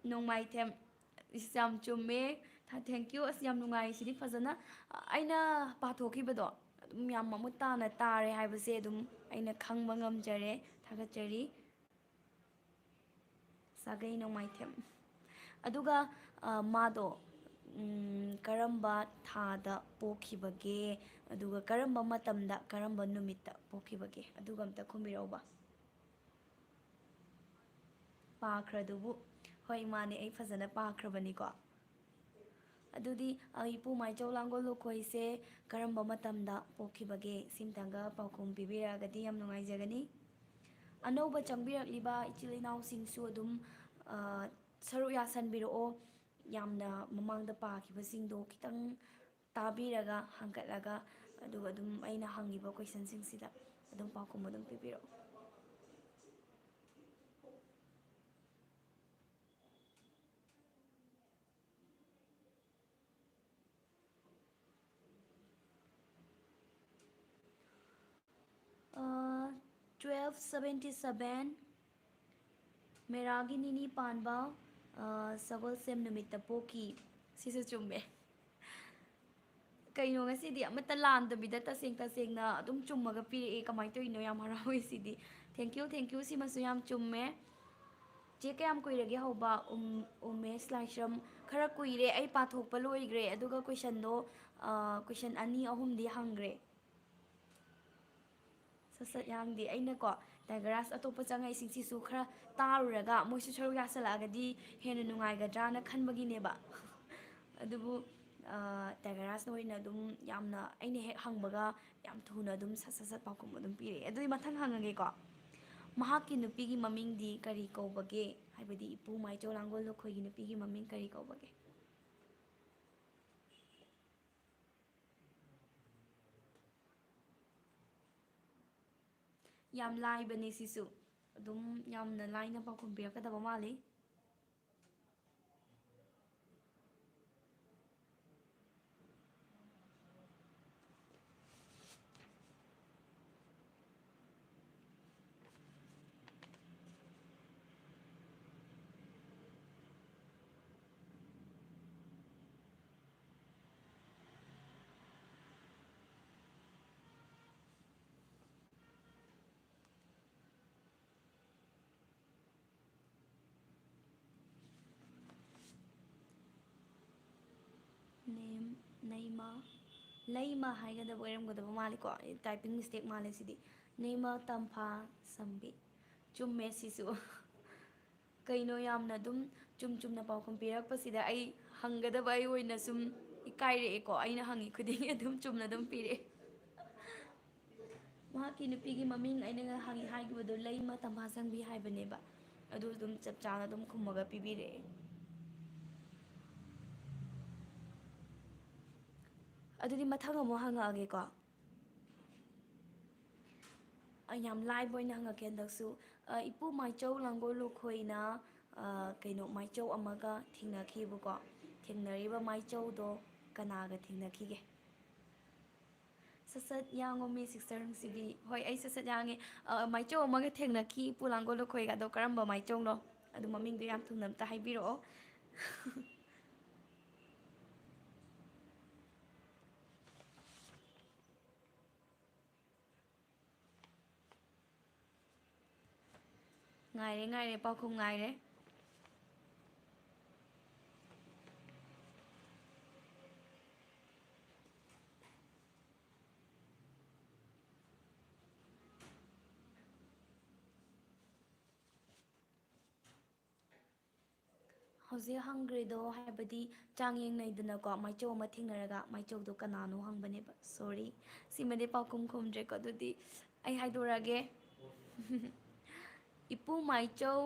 ꯅꯣꯡꯃꯥꯏꯊꯦꯝ꯫ ꯏꯁ, ꯌꯥꯝ ꯆꯨꯝꯃꯦ꯫ ꯊ-, thank you꯫ ꯑꯁ, ꯌꯥꯝ ꯅꯨꯡꯉꯥꯏ꯫ ꯁꯤꯗꯤ ꯐꯖꯅ, ꯑ, ꯑꯩꯅ ꯄꯥꯊꯣꯛꯈꯤꯕꯗꯣ ꯑꯗꯨꯝ ꯌꯥꯝ ꯃꯃꯨꯠ ꯇꯥꯅ ꯇꯥꯔꯦ ꯍꯥꯏꯕꯁꯦ ꯑꯗꯨꯝ ꯑꯩꯅ ꯈꯪꯕ ꯉꯝꯖꯔꯦ꯫ ꯊꯥꯒꯠꯆꯔꯤ꯫ ꯁꯥꯒꯩ ꯅꯣꯡꯃꯥꯏꯊꯦꯝ꯫ ꯑꯗꯨꯒ, ꯑ, ꯃꯥꯗꯣ, ꯎꯝ, ꯀꯔꯝꯕ ꯊꯥꯗ ꯄꯣꯛꯈꯤꯕꯒꯦ? ꯑꯗꯨꯒ ꯀꯔꯝꯕ ꯃꯇꯝꯗ, ꯀꯔꯝꯕ ꯅꯨꯃꯤꯠꯇ ꯄꯣꯛꯈꯤꯕꯒꯦ? ꯑꯗꯨꯒ ꯑꯝꯇ ꯈꯨꯝꯕꯤꯔꯛꯎꯕ꯫ ꯄꯥꯈ꯭ꯔꯗꯨꯕꯨ꯫ ꯍꯣꯏ, ꯃꯥꯅꯦ, ꯑꯩ ꯐꯖꯅ ꯄꯥꯈ꯭ꯔꯕꯅꯤꯀꯣ꯫ ꯑꯗꯨꯗꯤ, ꯑ, ꯏꯄꯨ ꯃꯥꯏꯆꯧ ꯂꯥꯡꯒꯣꯜ ꯂꯨꯈꯣꯏꯁꯦ ꯀꯔꯝꯕ ꯃꯇꯝꯗ ꯄꯣꯛꯈꯤꯕꯒꯦ? ꯁꯤꯝꯇꯪꯒ ꯄꯥꯎꯈꯨꯝ ꯄꯤꯕꯤꯔꯛꯑꯒꯗꯤ ꯌꯥꯝ ꯅꯨꯡꯉꯥꯏꯖꯒꯅꯤ꯫ ꯑꯅꯧꯕ ꯆꯪꯕꯤꯔꯛꯂꯤꯕ ꯏꯆꯤꯜ ꯏꯅꯥꯎꯁꯤꯡꯁꯨ ꯑꯗꯨꯝ, ꯑ, ꯁꯔꯨꯛ ꯌꯥꯁꯟꯕꯤꯔꯛꯑꯣ꯫ ꯌꯥꯝꯅ ꯃꯃꯥꯡꯗ ꯄꯥꯈꯤꯕꯁꯤꯡꯗꯣ ꯈꯤꯇꯪ ꯇꯥꯕꯤꯔꯒ, ꯍꯪꯒꯠꯂꯒ, ꯑꯗꯨꯒ ꯑꯗꯨꯝ ꯑꯩꯅ ꯍꯪꯉꯤꯕ questionꯁꯤꯡꯁꯤꯗ ꯑꯗꯨꯝ ꯄꯥꯎꯈꯨꯝ ꯑꯗꯨꯝ ꯄꯤꯕꯤꯔꯛꯑꯣ꯫ ꯑ, twelve seventy seven, ꯃꯦꯔꯥꯒꯤ ꯅꯤꯅꯤ ꯄꯥꯟꯕ, ꯑ, ꯁꯒꯣꯜꯁꯦꯝ ꯅꯨꯃꯤꯠꯇ ꯄꯣꯛꯈꯤ꯫ ꯁꯤꯁꯨ ꯆꯨꯝꯃꯦ꯫ ꯀꯩꯅꯣ, ꯉꯁꯤꯗꯤ ꯑꯃꯠꯇ ꯂꯥꯟꯗꯕꯤꯗ ꯇꯁꯦꯡ ꯇꯁꯦꯡꯅ ꯑꯗꯨꯝ ꯆꯨꯝꯃꯒ ꯄꯤꯔꯛꯑꯦ꯫ ꯀꯃꯥꯏꯅ ꯇꯧꯔꯤꯅꯣ? ꯌꯥꯝ ꯍꯔꯥꯎꯋꯦ ꯁꯤꯗꯤ꯫ Thank you, thank you꯫ ꯁꯤꯃꯁꯨ ꯌꯥꯝ ꯆꯨꯝꯃꯦ꯫ ꯆꯦ, ꯀꯌꯥꯝ ꯀꯨꯏꯔꯒꯦ ꯍꯧꯕ? ꯎꯝ, ꯎꯃꯦꯁ ꯂꯥꯏꯁ꯭ꯔꯝ꯫ ꯈꯔ ꯀꯨꯏꯔꯦ, ꯑꯩ ꯄꯥꯊꯣꯛꯄ ꯂꯣꯏꯈ꯭ꯔꯦ, ꯑꯗꯨꯒ ꯀꯣꯏꯁꯟꯗꯣ, ꯑ, ꯀꯣꯏꯁꯟ ꯑꯅꯤ ꯑꯍꯨꯝꯗꯤ ꯍꯪꯈ꯭ꯔꯦ꯫ ꯁꯠ ꯁꯠ ꯌꯥꯡꯗꯦ꯫ ꯑꯩꯅꯀꯣ, ꯇꯥꯏꯒꯔ ꯔꯥꯁ ꯑꯇꯣꯞꯄ ꯆꯪꯉꯛꯏꯁꯤꯡꯁꯤꯁꯨ ꯈꯔ ꯇꯥꯔꯨꯔꯒ, ꯃꯣꯏꯁꯨ ꯁꯔꯨꯛ ꯌꯥꯁꯜꯂꯛꯑꯒꯗꯤ ꯍꯦꯟꯅ ꯅꯨꯡꯉꯥꯏꯒꯗ꯭ꯔꯥꯅ ꯈꯟꯕꯒꯤꯅꯦꯕ꯫ ꯑꯗꯨꯕꯨ, ꯑ, ꯇꯥꯏꯒꯔ ꯔꯥꯁꯅ ꯑꯣꯏꯅ ꯑꯗꯨꯝ ꯌꯥꯝꯅ, ꯑꯩꯅ ꯍꯦꯛ ꯍꯪꯕꯒ ꯌꯥꯝ ꯊꯨꯅ ꯑꯗꯨꯝ ꯁꯠ ꯁꯠ ꯁꯠ ꯄꯥꯎꯈꯨꯝ ꯑꯗꯨꯝ ꯄꯤꯔꯛꯑꯦ꯫ ꯑꯗꯨꯗꯤ ꯃꯊꯪ ꯍꯪꯉꯒꯦꯀꯣ꯫ ꯃꯍꯥꯛꯀꯤ ꯅꯨꯄꯤꯒꯤ ꯃꯃꯤꯡꯗꯤ ꯀꯔꯤ ꯀꯧꯕꯒꯦ? ꯍꯥꯏꯕꯗꯤ ꯏꯄꯨ ꯃꯥꯏꯆꯧ ꯂꯥꯡꯒꯣꯜ ꯂꯨꯈꯣꯏꯒꯤ ꯅꯨꯄꯤꯒꯤ ꯃꯃꯤꯡ ꯀꯔꯤ ꯀꯧꯕꯒꯦ? ꯌꯥꯝ ꯂꯥꯏꯕꯅꯦ ꯁꯤꯁꯨ꯫ ꯑꯗꯨꯝ ꯌꯥꯝꯅ ꯂꯥꯏꯅ ꯄꯥꯎꯈꯨꯝ ꯄꯤꯔꯛꯀꯗꯕ ꯃꯥꯜꯂꯤ꯫ ꯅꯦꯝ-, ꯅꯩꯃ, ꯂꯩꯃ ꯍꯥꯏꯒꯗꯕ ꯑꯣꯏꯔꯝꯒꯗꯕ ꯃꯥꯜꯂꯤꯀꯣ꯫ Typing mistake ꯃꯥꯜꯂꯦ ꯁꯤꯗꯤ꯫ ꯅꯩꯃ ꯇꯝꯐꯥ ꯁꯝꯕꯤ꯫ ꯆꯨꯝꯃꯦ ꯁꯤꯁꯨ꯫ ꯀꯩꯅꯣ, ꯌꯥꯝꯅ ꯑꯗꯨꯝ ꯆꯨꯝ ꯆꯨꯝꯅ ꯄꯥꯎꯈꯨꯝ ꯄꯤꯔꯛꯄꯁꯤꯗ ꯑꯩ ꯍꯪꯒꯗꯕ ꯑꯩ ꯑꯣꯏꯅ ꯁꯨꯝ ꯏꯀꯥꯏꯔꯛꯑꯦꯀꯣ꯫ ꯑꯩꯅ ꯍꯪꯉꯤ ꯈꯨꯗꯤꯡꯒꯤ ꯑꯗꯨꯝ ꯆꯨꯝꯅ ꯑꯗꯨꯝ ꯄꯤꯔꯛꯑꯦ꯫ ꯃꯍꯥꯛꯀꯤ ꯅꯨꯄꯤꯒꯤ ꯃꯃꯤꯡ ꯑꯩꯅ ꯉ-, ꯍꯪ-, ꯍꯥꯏꯈꯤꯕꯗꯣ ꯂꯩꯃ ꯇꯝꯐꯥꯁꯪꯕꯤ ꯍꯥꯏꯕꯅꯦꯕ꯫ ꯑꯗꯨ ꯑꯗꯨꯝ ꯆꯞ ꯆꯥꯅ ꯑꯗꯨꯝ ꯈꯨꯝꯃꯒ ꯄꯤꯕꯤꯔꯛꯑꯦ꯫ ꯑꯗꯨꯗꯤ ꯃꯊꯪ ꯑꯃꯨꯛ ꯍꯪꯉꯛꯑꯒꯦꯀꯣ꯫ ꯑꯩ ꯌꯥꯝ ꯂꯥꯏꯕ ꯑꯣꯏꯅ ꯍꯪꯉꯛꯀꯦ ꯍꯟꯗꯛꯁꯨ꯫ ꯑ, ꯏꯄꯨ ꯃꯥꯏꯆꯧ ꯂꯥꯡꯒꯣꯜ ꯂꯨꯈꯣꯏꯅ, ꯑ, ꯀꯩꯅꯣ, ꯃꯥꯏꯆꯧ ꯑꯃꯒ ꯊꯦꯡꯅꯈꯤꯕꯀꯣ꯫ ꯊꯦꯡꯅꯔꯤꯕ ꯃꯥꯏꯆꯧꯗꯣ ꯀꯅꯥꯒ ꯊꯦꯡꯅꯈꯤꯒꯦ? ꯁꯠ ꯁꯠ ꯌꯥꯡꯉꯣꯃꯤ, sister ꯅꯨꯡꯁꯤꯕꯤ꯫ ꯍꯣꯏ, ꯑꯩ ꯁꯠ ꯁꯠ ꯌꯥꯡꯉꯦ꯫ ꯑ, ꯃꯥꯏꯆꯧ ꯑꯃꯒ ꯊꯦꯡꯅꯈꯤ, ꯏꯄꯨ ꯂꯥꯡꯒꯣꯜ ꯂꯨꯈꯣꯏꯒ꯫ ꯑꯗꯣ ꯀꯔꯝꯕ ꯃꯥꯏꯆꯧꯅꯣ? ꯑꯗꯨ ꯃꯃꯤꯡꯗꯣ ꯌꯥꯝ ꯊꯨꯅ ꯑꯝꯇ ꯍꯥꯏꯕꯤꯔꯛꯑꯣ꯫ ꯉꯥꯏꯔꯦ, ꯉꯥꯏꯔꯦ, ꯄꯥꯎꯈꯨꯝ ꯉꯥꯏꯔꯦ꯫ ꯍꯧꯖꯤꯛ ꯍꯪꯈ꯭ꯔꯤꯗꯣ, ꯍꯥꯏꯕꯗꯤ ꯆꯥꯡ ꯌꯦꯡꯅꯩꯗꯅꯀꯣ, ꯃꯥꯏꯆꯧ ꯑꯃ ꯊꯦꯡꯅꯔꯒ ꯃꯥꯏꯆꯧꯗꯣ ꯀꯅꯥꯅꯣ ꯍꯪꯕꯅꯦꯕ꯫ ꯁꯣꯔꯤ, ꯁꯤꯃꯗꯤ ꯄꯥꯎꯈꯨꯝ ꯈꯨꯝꯗ꯭ꯔꯦꯀꯣ꯫ ꯑꯗꯨꯗꯤ ꯑꯩ ꯍꯥꯏꯗꯣꯔꯛꯑꯒꯦ꯫ ꯏꯄꯨ ꯃꯥꯏꯆꯧ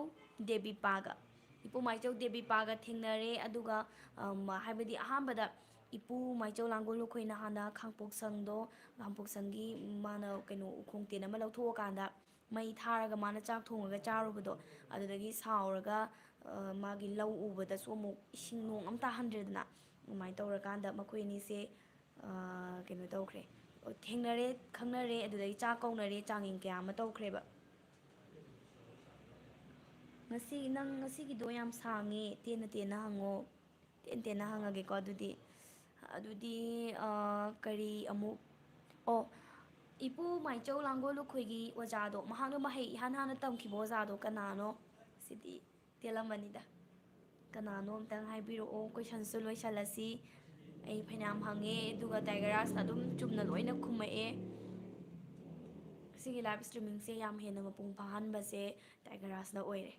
ꯗꯦꯕꯤꯄꯥꯒ, ꯏꯄꯨ ꯃꯥꯏꯆꯧ ꯗꯦꯕꯤꯄꯥꯒ ꯊꯦꯡꯅꯔꯦ꯫ ꯑꯗꯨꯒ, ꯑꯝ, ꯍꯥꯏꯕꯗꯤ ꯑꯍꯥꯟꯕꯗ ꯏꯄꯨ ꯃꯥꯏꯆꯧ ꯂꯥꯡꯒꯣꯜ ꯂꯨꯈꯣꯏꯅ ꯍꯥꯟꯅ ꯈꯥꯡꯄꯣꯛꯁꯪꯗꯣ, ꯈꯥꯡꯄꯣꯛꯁꯪꯒꯤ ꯃꯥꯅ ꯀꯩꯅꯣ ꯎꯈꯣꯡ ꯇꯦꯟ ꯑꯃ ꯂꯧꯊꯣꯛꯑꯀꯥꯟꯗ ꯃꯩ ꯊꯥꯔꯒ ꯃꯥꯅ ꯆꯥꯛ ꯊꯣꯡꯉꯒ ꯆꯥꯔꯨꯕꯗꯣ, ꯑꯗꯨꯗꯒꯤ ꯁꯥꯎꯔꯒ, ꯑ, ꯃꯥꯒꯤ ꯂꯧ ꯎꯕꯗꯁꯨ ꯑꯃꯨꯛ ꯏꯁꯤꯡ ꯅꯣꯡ ꯑꯃ ꯇꯥꯍꯟꯗ꯭ꯔꯦꯗꯅ꯫ ꯑꯗꯨꯃꯥꯏꯅ ꯇꯧꯔꯀꯥꯟꯗ ꯃꯈꯣꯏ ꯑꯅꯤꯁꯦ, ꯑ, ꯀꯩꯅꯣ ꯇꯧꯈ꯭ꯔꯦ, ꯊꯦꯡꯅꯔꯦ, ꯈꯪꯅꯔꯦ, ꯑꯗꯨꯗꯒꯤ ꯆꯥꯛ ꯀꯧꯅꯔꯦ, ꯆꯥꯡꯌꯦꯡ ꯀꯌꯥ ꯑꯃ ꯇꯧꯈ꯭ꯔꯦꯕ꯫ ꯉꯁꯤ ꯅꯪ ꯉꯁꯤꯒꯤꯗꯣ ꯌꯥꯝ ꯁꯥꯡꯉꯦ, ꯇꯦꯟꯅ ꯇꯦꯟꯅ ꯍꯪꯉꯣ꯫ ꯇꯦꯟ ꯇꯦꯟꯅ ꯍꯪꯉꯒꯦꯀꯣ ꯑꯗꯨꯗꯤ꯫ ꯑꯗꯨꯗꯤ, ꯑ, ꯀꯔꯤ ꯑꯃꯨꯛ, ꯑꯣ, ꯏꯄꯨ ꯃꯥꯏꯆꯧ ꯂꯥꯡꯒꯣꯜ ꯂꯨꯈꯣꯏꯒꯤ ꯑꯣꯖꯥꯗꯣ, ꯃꯍꯥꯛꯅ ꯃꯍꯩ ꯏꯍꯥꯟ ꯍꯥꯟꯅ ꯇꯝꯈꯤꯕ ꯑꯣꯖꯥꯗꯣ ꯀꯅꯥꯅꯣ? ꯁꯤꯗꯤ ꯇꯦꯜꯂꯝꯃꯅꯤꯗ꯫ ꯀꯅꯥꯅꯣ ꯑꯝꯇꯪ ꯍꯥꯏꯕꯤꯔꯛꯑꯣ꯫ Questionꯁꯨ ꯂꯣꯏꯁꯜꯂꯁꯤ꯫ ꯑꯩ ꯐꯅꯌꯥꯝ ꯍꯪꯉꯦ, ꯑꯗꯨꯒ ꯇꯥꯏꯒꯔ ꯔꯥꯖꯅ ꯑꯗꯨꯝ ꯆꯨꯝꯅ ꯂꯣꯏꯅ ꯈꯨꯝꯃꯛꯑꯦ꯫ ꯁꯤꯒꯤ live streamingꯁꯦ ꯌꯥꯝ ꯍꯦꯟꯅ ꯃꯄꯨꯡ ꯐꯥꯍꯟꯕꯁꯦ ꯇꯥꯏꯒꯔ ꯔꯥꯖꯅ ꯑꯣꯏꯔꯦ꯫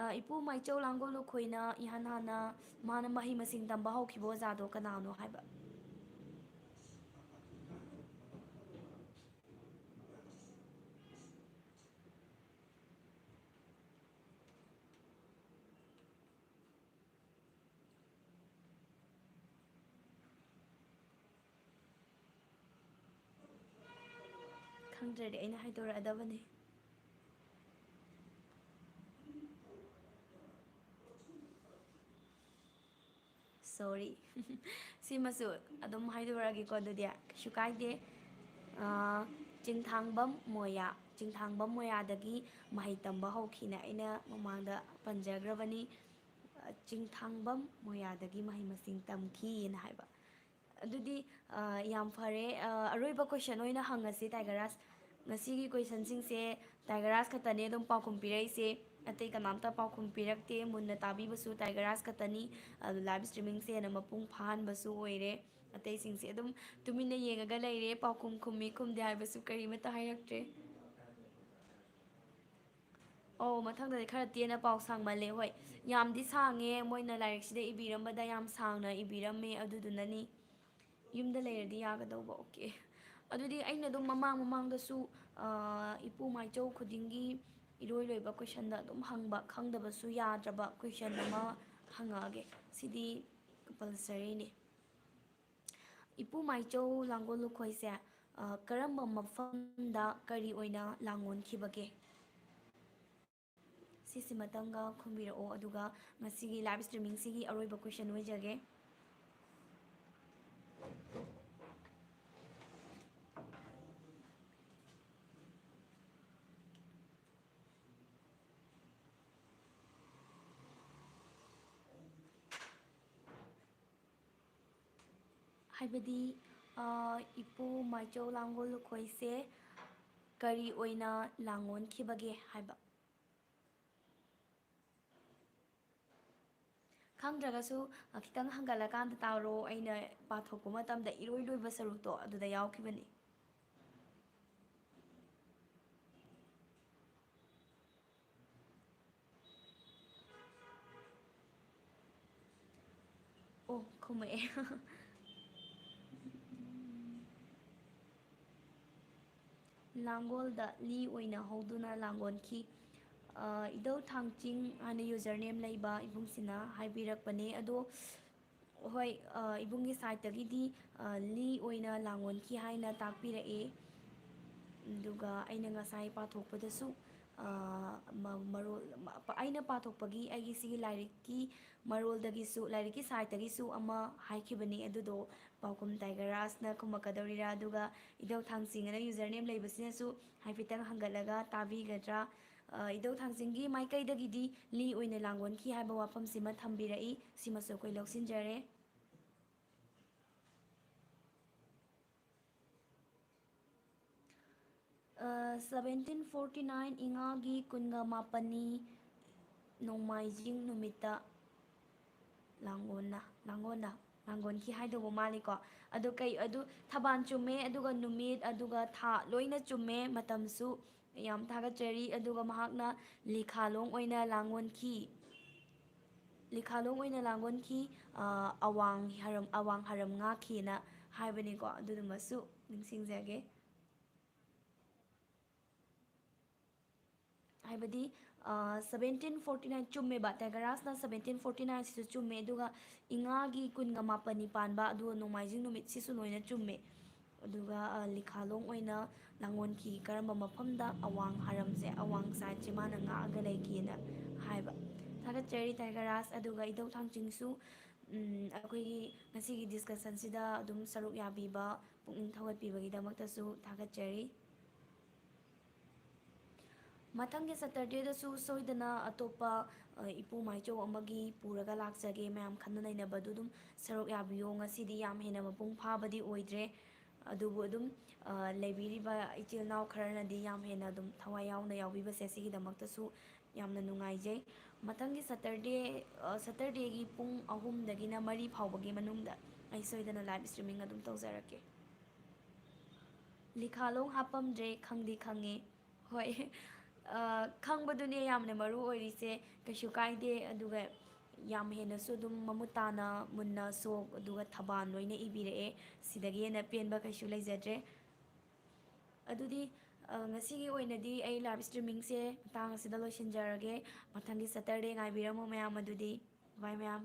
ꯑ, ꯏꯄꯨ ꯃꯥꯏꯆꯧ ꯂꯥꯡꯒꯣꯜ ꯂꯨꯈꯣꯏꯅ ꯏꯍꯥꯟ ꯍꯥꯟꯅ ꯃꯥꯅ ꯃꯍꯩ ꯃꯁꯤꯡ ꯇꯝꯕ ꯍꯧꯈꯤꯕ ꯑꯣꯖꯥꯗꯣ ꯀꯅꯥꯅꯣ ꯍꯥꯏꯕ? ꯈꯪꯗ꯭ꯔꯗꯤ ꯑꯩꯅ ꯍꯥꯏꯗꯣꯔꯛꯑꯗꯕꯅꯦ꯫ Sorry꯫ ꯁꯤꯃꯁꯨ ꯑꯗꯨꯝ ꯍꯥꯏꯗꯣꯔꯛꯑꯒꯦꯀꯣ ꯑꯗꯨꯗꯤ꯫ ꯀꯩꯁꯨ ꯀꯥꯏꯗꯦ꯫ ꯑꯥ, ꯆꯤꯡꯊꯥꯡꯕꯝ ꯃꯣꯌꯥ, ꯆꯤꯡꯊꯥꯡꯕꯝ ꯃꯣꯌꯥꯗꯒꯤ ꯃꯍꯩ ꯇꯝꯕ ꯍꯧꯈꯤꯅ ꯑꯩꯅ ꯃꯃꯥꯡꯗ ꯄꯟꯖꯈ꯭ꯔꯕꯅꯤ꯫ ꯑ, ꯆꯤꯡꯊꯥꯡꯕꯝ ꯃꯣꯌꯥꯗꯒꯤ ꯃꯍꯩ ꯃꯁꯤꯡ ꯇꯝꯈꯤꯅ ꯍꯥꯏꯕ꯫ ꯑꯗꯨꯗꯤ, ꯑ, ꯌꯥꯝ ꯐꯔꯦ꯫ ꯑ, ꯑꯔꯣꯏꯕ question ꯑꯣꯏꯅ ꯍꯪꯉꯁꯤ, ꯇꯥꯏꯒꯔ ꯔꯥꯖ꯫ ꯉꯁꯤꯒꯤ ꯀꯣꯏꯁꯟꯁꯤꯡꯁꯦ ꯇꯥꯏꯒꯔꯥꯁ ꯈꯛꯇꯅꯦ ꯑꯗꯨꯝ ꯄꯥꯎꯈꯨꯝ ꯄꯤꯔꯛꯏꯁꯦ, ꯑꯇꯩ ꯀꯅꯥꯝꯇ ꯄꯥꯎꯈꯨꯝ ꯄꯤꯔꯛꯇꯦ꯫ ꯃꯨꯟꯅ ꯇꯥꯕꯤꯕꯁꯨ ꯇꯥꯏꯒꯔꯥꯁ ꯈꯛꯇꯅꯤ꯫ ꯑꯗꯨ ꯂꯥꯏꯚ ꯁ꯭ꯇ꯭ꯔꯤꯃꯤꯡꯁꯦ ꯍꯦꯟꯅ ꯃꯄꯨꯡ ꯐꯥꯍꯟꯕꯁꯨ ꯑꯣꯏꯔꯦ꯫ ꯑꯇꯩꯁꯤꯡꯁꯦ ꯑꯗꯨꯝ ꯇꯨꯃꯤꯟꯅ ꯌꯦꯡꯉꯒ ꯂꯩꯔꯦ, ꯄꯥꯎꯈꯨꯝ ꯈꯨꯝꯃꯤ ꯈꯨꯝꯗꯦ ꯍꯥꯏꯕꯁꯨ ꯀꯔꯤꯃꯠꯇ ꯍꯥꯏꯔꯛꯇ꯭ꯔꯦ꯫ ꯑꯧ, ꯃꯊꯪꯗꯗꯤ ꯈꯔ ꯇꯦꯟꯅ ꯄꯥꯎ ꯁꯥꯡꯃꯜꯂꯦ꯫ ꯍꯣꯏ, ꯌꯥꯝꯗꯤ ꯁꯥꯡꯉꯦ, ꯃꯣꯏꯅ ꯂꯥꯏꯔꯤꯛꯁꯤꯗ ꯏꯕꯤꯔꯝꯕꯗ ꯌꯥꯝ ꯁꯥꯡꯅ ꯏꯕꯤꯔꯝꯃꯦ, ꯑꯗꯨꯗꯨꯅꯅꯤ꯫ ꯌꯨꯝꯗ ꯂꯩꯔꯗꯤ ꯌꯥꯒꯗꯧꯕ꯫ ꯑꯣꯀꯦ꯫ ꯑꯗꯨꯗꯤ ꯑꯩꯅ ꯑꯗꯨꯝ ꯃꯃꯥꯡ ꯃꯃꯥꯡꯗꯁꯨ, ꯑ, ꯏꯄꯨ ꯃꯥꯏꯆꯧ ꯈꯨꯗꯤꯡꯒꯤ ꯏꯔꯣꯏ ꯂꯣꯏꯕ ꯀꯣꯏꯁꯟꯗ ꯑꯗꯨꯝ ꯍꯪꯕ, ꯈꯪꯗꯕꯁꯨ ꯌꯥꯗ꯭ꯔꯕ ꯀꯣꯏꯁꯟ ꯑꯃ ꯍꯪꯉꯛꯑꯒꯦ꯫ ꯁꯤꯗꯤ ꯀꯝꯄꯜꯁꯔꯤꯅꯤ꯫ ꯏꯄꯨ ꯃꯥꯏꯆꯧ ꯂꯥꯡꯒꯣꯜ ꯂꯨꯈꯣꯏꯁꯦ, ꯑ, ꯀꯔꯝꯕ ꯃꯐꯝꯗ ꯀꯔꯤ ꯑꯣꯏꯅ ꯂꯥꯡꯒꯣꯟꯈꯤꯕꯒꯦ? ꯁꯤꯁꯤꯃꯇꯪꯒ ꯈꯨꯝꯕꯤꯔꯛꯑꯣ, ꯑꯗꯨꯒ ꯉꯁꯤꯒꯤ ꯂꯥꯏꯚ ꯁ꯭ꯇ꯭ꯔꯤꯃꯤꯡꯁꯤꯒꯤ ꯑꯔꯣꯏꯕ ꯀꯣꯏꯁꯟ ꯑꯣꯏꯖꯒꯦ꯫ ꯍꯥꯏꯕꯗꯤ, ꯑ, ꯏꯄꯨ ꯃꯥꯏꯆꯧ ꯂꯥꯡꯒꯣꯜ ꯂꯨꯈꯣꯏꯁꯦ ꯀꯔꯤ ꯑꯣꯏꯅ ꯂꯥꯡꯒꯣꯟꯈꯤꯕꯒꯦ ꯍꯥꯏꯕ꯫ ꯈꯪꯗ꯭ꯔꯒꯁꯨ, ꯑ, ꯈꯤꯇꯪ ꯍꯪꯒꯠꯂꯀꯥꯟꯗ ꯇꯥꯔꯣ, ꯑꯩꯅ ꯄꯥꯊꯣꯛꯄ ꯃꯇꯝꯗ ꯏꯔꯣꯏ ꯂꯣꯏꯕ ꯁꯔꯨꯛꯇꯣ ꯑꯗꯨꯗ ꯌꯥꯎꯈꯤꯕꯅꯤ꯫ ꯑꯣ, ꯈꯨꯝꯃꯛꯑꯦ꯫ ꯂꯥꯡꯒꯣꯜꯗ ꯂꯤ ꯑꯣꯏꯅ ꯍꯧꯗꯨꯅ ꯂꯥꯡꯒꯣꯟꯈꯤ꯫ ꯑ, ꯏꯙꯧ ꯊꯥꯡꯆꯤꯡ ꯍꯥꯏꯅ ꯌꯨꯖꯔ ꯅꯦꯝ ꯂꯩꯕ ꯏꯕꯨꯡꯁꯤꯅ ꯍꯥꯏꯕꯤꯔꯛꯄꯅꯦ꯫ ꯑꯗꯣ, ꯍꯣꯏ, ꯑ, ꯏꯕꯨꯡꯒꯤ ꯁꯥꯏꯠꯇꯒꯤꯗꯤ, ꯑ, ꯂꯤ ꯑꯣꯏꯅ ꯂꯥꯡꯒꯣꯟꯈꯤ ꯍꯥꯏꯅ ꯇꯥꯛꯄꯤꯔꯛꯑꯦ꯫ ꯑꯗꯨꯒ ꯑꯩꯅ ꯉꯁꯥꯏ ꯄꯥꯊꯣꯛꯄꯗꯁꯨ, ꯑ, ꯃ-, ꯃꯔꯣꯜ, ꯃ-, ꯑꯩꯅ ꯄꯥꯊꯣꯛꯄꯒꯤ ꯑꯩꯒꯤ ꯁꯤꯒꯤ ꯂꯥꯏꯔꯤꯛꯀꯤ ꯃꯔꯣꯜꯗꯒꯤꯁꯨ, ꯂꯥꯏꯔꯤꯛꯀꯤ ꯁꯥꯏꯠꯇꯒꯤꯁꯨ ꯑꯃ ꯍꯥꯏꯈꯤꯕꯅꯤ, ꯑꯗꯨꯗꯣ ꯄꯥꯎꯈꯨꯝ ꯇꯥꯏꯒꯔ ꯔꯥꯖꯅ ꯈꯨꯝꯃꯛꯀꯗꯧꯔꯤꯔꯥ? ꯑꯗꯨꯒ ꯏꯙꯧ ꯊꯥꯡꯆꯤꯡ ꯑꯅ ꯌꯨꯖꯔ ꯅꯦꯝ ꯂꯩꯕꯁꯤꯅꯁꯨ ꯍꯥꯏꯐꯦꯠꯇꯪ ꯍꯪꯒꯠꯂꯒ ꯇꯥꯕꯤꯒꯗ꯭ꯔꯥ? ꯑ, ꯏꯙꯧ ꯊꯥꯡꯆꯤꯡꯒꯤ ꯃꯥꯏꯀꯩꯗꯒꯤꯗꯤ ꯂꯤ ꯑꯣꯏꯅ ꯂꯥꯡꯒꯣꯟꯈꯤ ꯍꯥꯏꯕ ꯋꯥꯐꯝꯁꯤꯃ ꯊꯝꯕꯤꯔꯛꯏ, ꯁꯤꯃꯁꯨ ꯑꯩꯈꯣꯏ ꯂꯧꯁꯤꯟꯖꯔꯦ꯫ ꯁꯕꯦꯟꯇꯤꯟ ꯐꯣꯔꯇꯤ ꯅꯥꯏꯟ ꯏꯉꯥꯒꯤ ꯀꯨꯟꯒ ꯃꯥꯄꯟꯅꯤ, ꯅꯣꯡꯃꯥꯏꯖꯤꯡ ꯅꯨꯃꯤꯠꯇ ꯂꯥꯡꯒꯣꯟꯅ, ꯂꯥꯡꯒꯣꯟꯅ, ꯂꯥꯡꯒꯣꯟꯈꯤ ꯍꯥꯏꯗꯧꯕ ꯃꯥꯜꯂꯤꯀꯣ꯫ ꯑꯗꯨ ꯀꯩ, ꯑꯗꯨ ꯊꯕꯥꯟ ꯆꯨꯝꯃꯦ, ꯑꯗꯨꯒ ꯅꯨꯃꯤꯠ, ꯑꯗꯨꯒ ꯊꯥ ꯂꯣꯏꯅ ꯆꯨꯝꯃꯦ, ꯃꯇꯝꯁꯨ꯫ ꯌꯥꯝ ꯊꯥꯒꯠꯆꯔꯤ꯫ ꯑꯗꯨꯒ ꯃꯍꯥꯛꯅ ꯂꯤꯈꯥꯂꯣꯡ ꯑꯣꯏꯅ ꯂꯥꯡꯒꯣꯟꯈꯤ, ꯂꯤꯈꯥꯂꯣꯡ ꯑꯣꯏꯅ ꯂꯥꯡꯒꯣꯟꯈꯤ, ꯑ, ꯑꯋꯥꯡ ꯍꯔꯝ, ꯑꯋꯥꯡ ꯍꯔꯝ ꯉꯥꯛꯈꯤꯅ ꯍꯥꯏꯕꯅꯤꯀꯣ꯫ ꯑꯗꯨꯗꯨꯃꯁꯨ ꯅꯤꯡꯁꯤꯡꯖꯒꯦ꯫ ꯍꯥꯏꯕꯗꯤ, ꯑ, ꯁꯕꯦꯟꯇꯤꯟ ꯐꯣꯔꯇꯤ ꯅꯥꯏꯟ ꯆꯨꯝꯃꯦꯕ, ꯇꯥꯏꯒꯔꯥꯁꯅ ꯁꯕꯦꯟꯇꯤꯟ ꯐꯣꯔꯇꯤ ꯅꯥꯏꯟꯁꯤꯁꯨ ꯆꯨꯝꯃꯦ, ꯑꯗꯨꯒ ꯏꯉꯥꯒꯤ ꯀꯨꯟꯒ ꯃꯥꯄꯟꯅꯤ ꯄꯥꯟꯕ, ꯑꯗꯨꯒ ꯅꯣꯡꯃꯥꯏꯖꯤꯡ ꯅꯨꯃꯤꯠꯁꯤꯁꯨ ꯂꯣꯏꯅ ꯆꯨꯝꯃꯦ꯫ ꯑꯗꯨꯒ, ꯑ, ꯂꯤꯈꯥꯂꯣꯡ ꯑꯣꯏꯅ ꯂꯥꯡꯒꯣꯟꯈꯤ ꯀꯔꯝꯕ ꯃꯐꯝꯗ? ꯑꯋꯥꯡ ꯍꯔꯝꯁꯦ, ꯑꯋꯥꯡ ꯁꯥꯏꯠꯁꯦ ꯃꯥꯅ ꯉꯥꯛꯑꯒ ꯂꯩꯈꯤꯅ ꯍꯥꯏꯕ꯫ ꯊꯥꯒꯠꯆꯔꯤ ꯇꯥꯏꯒꯔꯥꯁ꯫ ꯑꯗꯨꯒ ꯏꯙꯧ ꯊꯥꯡꯆꯤꯡꯁꯨ, ꯎꯝ, ꯑꯩꯈꯣꯏꯒꯤ ꯉꯁꯤꯒꯤ ꯗꯤꯁꯀꯁꯟꯁꯤꯗ ꯑꯗꯨꯝ ꯁꯔꯨꯛ ꯌꯥꯕꯤꯕ, ꯄꯨꯛꯅꯤꯡ ꯊꯧꯒꯠꯄꯤꯕꯒꯤꯗꯃꯛꯇꯁꯨ ꯊꯥꯒꯠꯆꯔꯤ꯫ ꯃꯊꯪꯒꯤ ꯁꯇꯔꯗꯦꯗꯁꯨ ꯁꯣꯏꯗꯅ ꯑꯇꯣꯞꯄ, ꯑ, ꯏꯄꯨ ꯃꯥꯏꯆꯧ ꯑꯃꯒꯤ ꯄꯨꯔꯒ ꯂꯥꯛꯆꯒꯦ꯫ ꯃꯌꯥꯝ ꯈꯟꯅ ꯅꯩꯅꯕꯗꯨ ꯑꯗꯨꯝ ꯁꯔꯨꯛ ꯌꯥꯕꯤꯌꯣ꯫ ꯉꯁꯤꯗꯤ ꯌꯥꯝ ꯍꯦꯟꯅ ꯃꯄꯨꯡ ꯐꯥꯕꯗꯤ ꯑꯣꯏꯗ꯭ꯔꯦ, ꯑꯗꯨꯕꯨ ꯑꯗꯨꯝ, ꯑ, ꯂꯩꯕꯤꯔꯤꯕ ꯏꯆꯤꯜ ꯏꯅꯥꯎ ꯈꯔꯅꯗꯤ ꯌꯥꯝ ꯍꯦꯟꯅ ꯑꯗꯨꯝ ꯊꯋꯥꯏ ꯌꯥꯎꯅ ꯌꯥꯎꯕꯤꯕꯁꯦ, ꯁꯤꯒꯤꯗꯃꯛꯇꯁꯨ ꯌꯥꯝꯅ ꯅꯨꯡꯉꯥꯏꯖꯩ꯫ ꯃꯊꯪꯒꯤ ꯁꯇꯔꯗꯦ, ꯑ, ꯁꯇꯔꯗꯦꯒꯤ ꯄꯨꯡ ꯑꯍꯨꯝꯗꯒꯤꯅ ꯃꯔꯤ ꯐꯥꯎꯕꯒꯤ ꯃꯅꯨꯡꯗ ꯑꯩ ꯁꯣꯏꯗꯅ ꯂꯥꯏꯚ ꯁ꯭ꯇ꯭ꯔꯤꯃꯤꯡ ꯑꯗꯨꯝ ꯇꯧꯖꯔꯛꯀꯦ꯫ ꯂꯤꯈꯥꯂꯣꯡ ꯍꯥꯞꯄꯝꯗ꯭ꯔꯦ, ꯈꯪꯗꯤ ꯈꯪꯉꯦ꯫ ꯍꯣꯏ, ꯑ, ꯈꯪꯕꯗꯨꯅꯦ ꯌꯥꯝꯅ ꯃꯔꯨ ꯑꯣꯏꯔꯤꯁꯦ꯫ ꯀꯩꯁꯨ ꯀꯥꯏꯗꯦ꯫ ꯑꯗꯨꯒ ꯌꯥꯝ ꯍꯦꯟꯅꯁꯨ ꯑꯗꯨꯝ ꯃꯃꯨꯠ ꯇꯥꯅ, ꯃꯨꯟꯅ ꯁꯣꯛ, ꯑꯗꯨꯒ ꯊꯕꯥꯟ ꯂꯣꯏꯅ ꯏꯕꯤꯔꯛꯑꯦ꯫ ꯁꯤꯗꯒꯤ ꯍꯦꯟꯅ ꯄꯦꯟꯕ ꯀꯩꯁꯨ ꯂꯩꯖꯗ꯭ꯔꯦ꯫ ꯑꯗꯨꯗꯤ, ꯑ, ꯉꯁꯤꯒꯤ ꯑꯣꯏꯅꯗꯤ ꯑꯩ ꯂꯥꯏꯚ ꯁ꯭ꯇ꯭ꯔꯤꯃꯤꯡꯁꯦ ꯃꯇꯥꯡ ꯑꯁꯤꯗ ꯂꯣꯏꯁꯤꯟꯖꯔꯒꯦ꯫ ꯃꯊꯪꯒꯤ ꯁꯇꯔꯗꯦ ꯉꯥꯏꯕꯤꯔꯝꯃꯣ ꯃꯌꯥꯝ꯫ ꯑꯗꯨꯗꯤ, bye ꯃꯌꯥꯝ꯫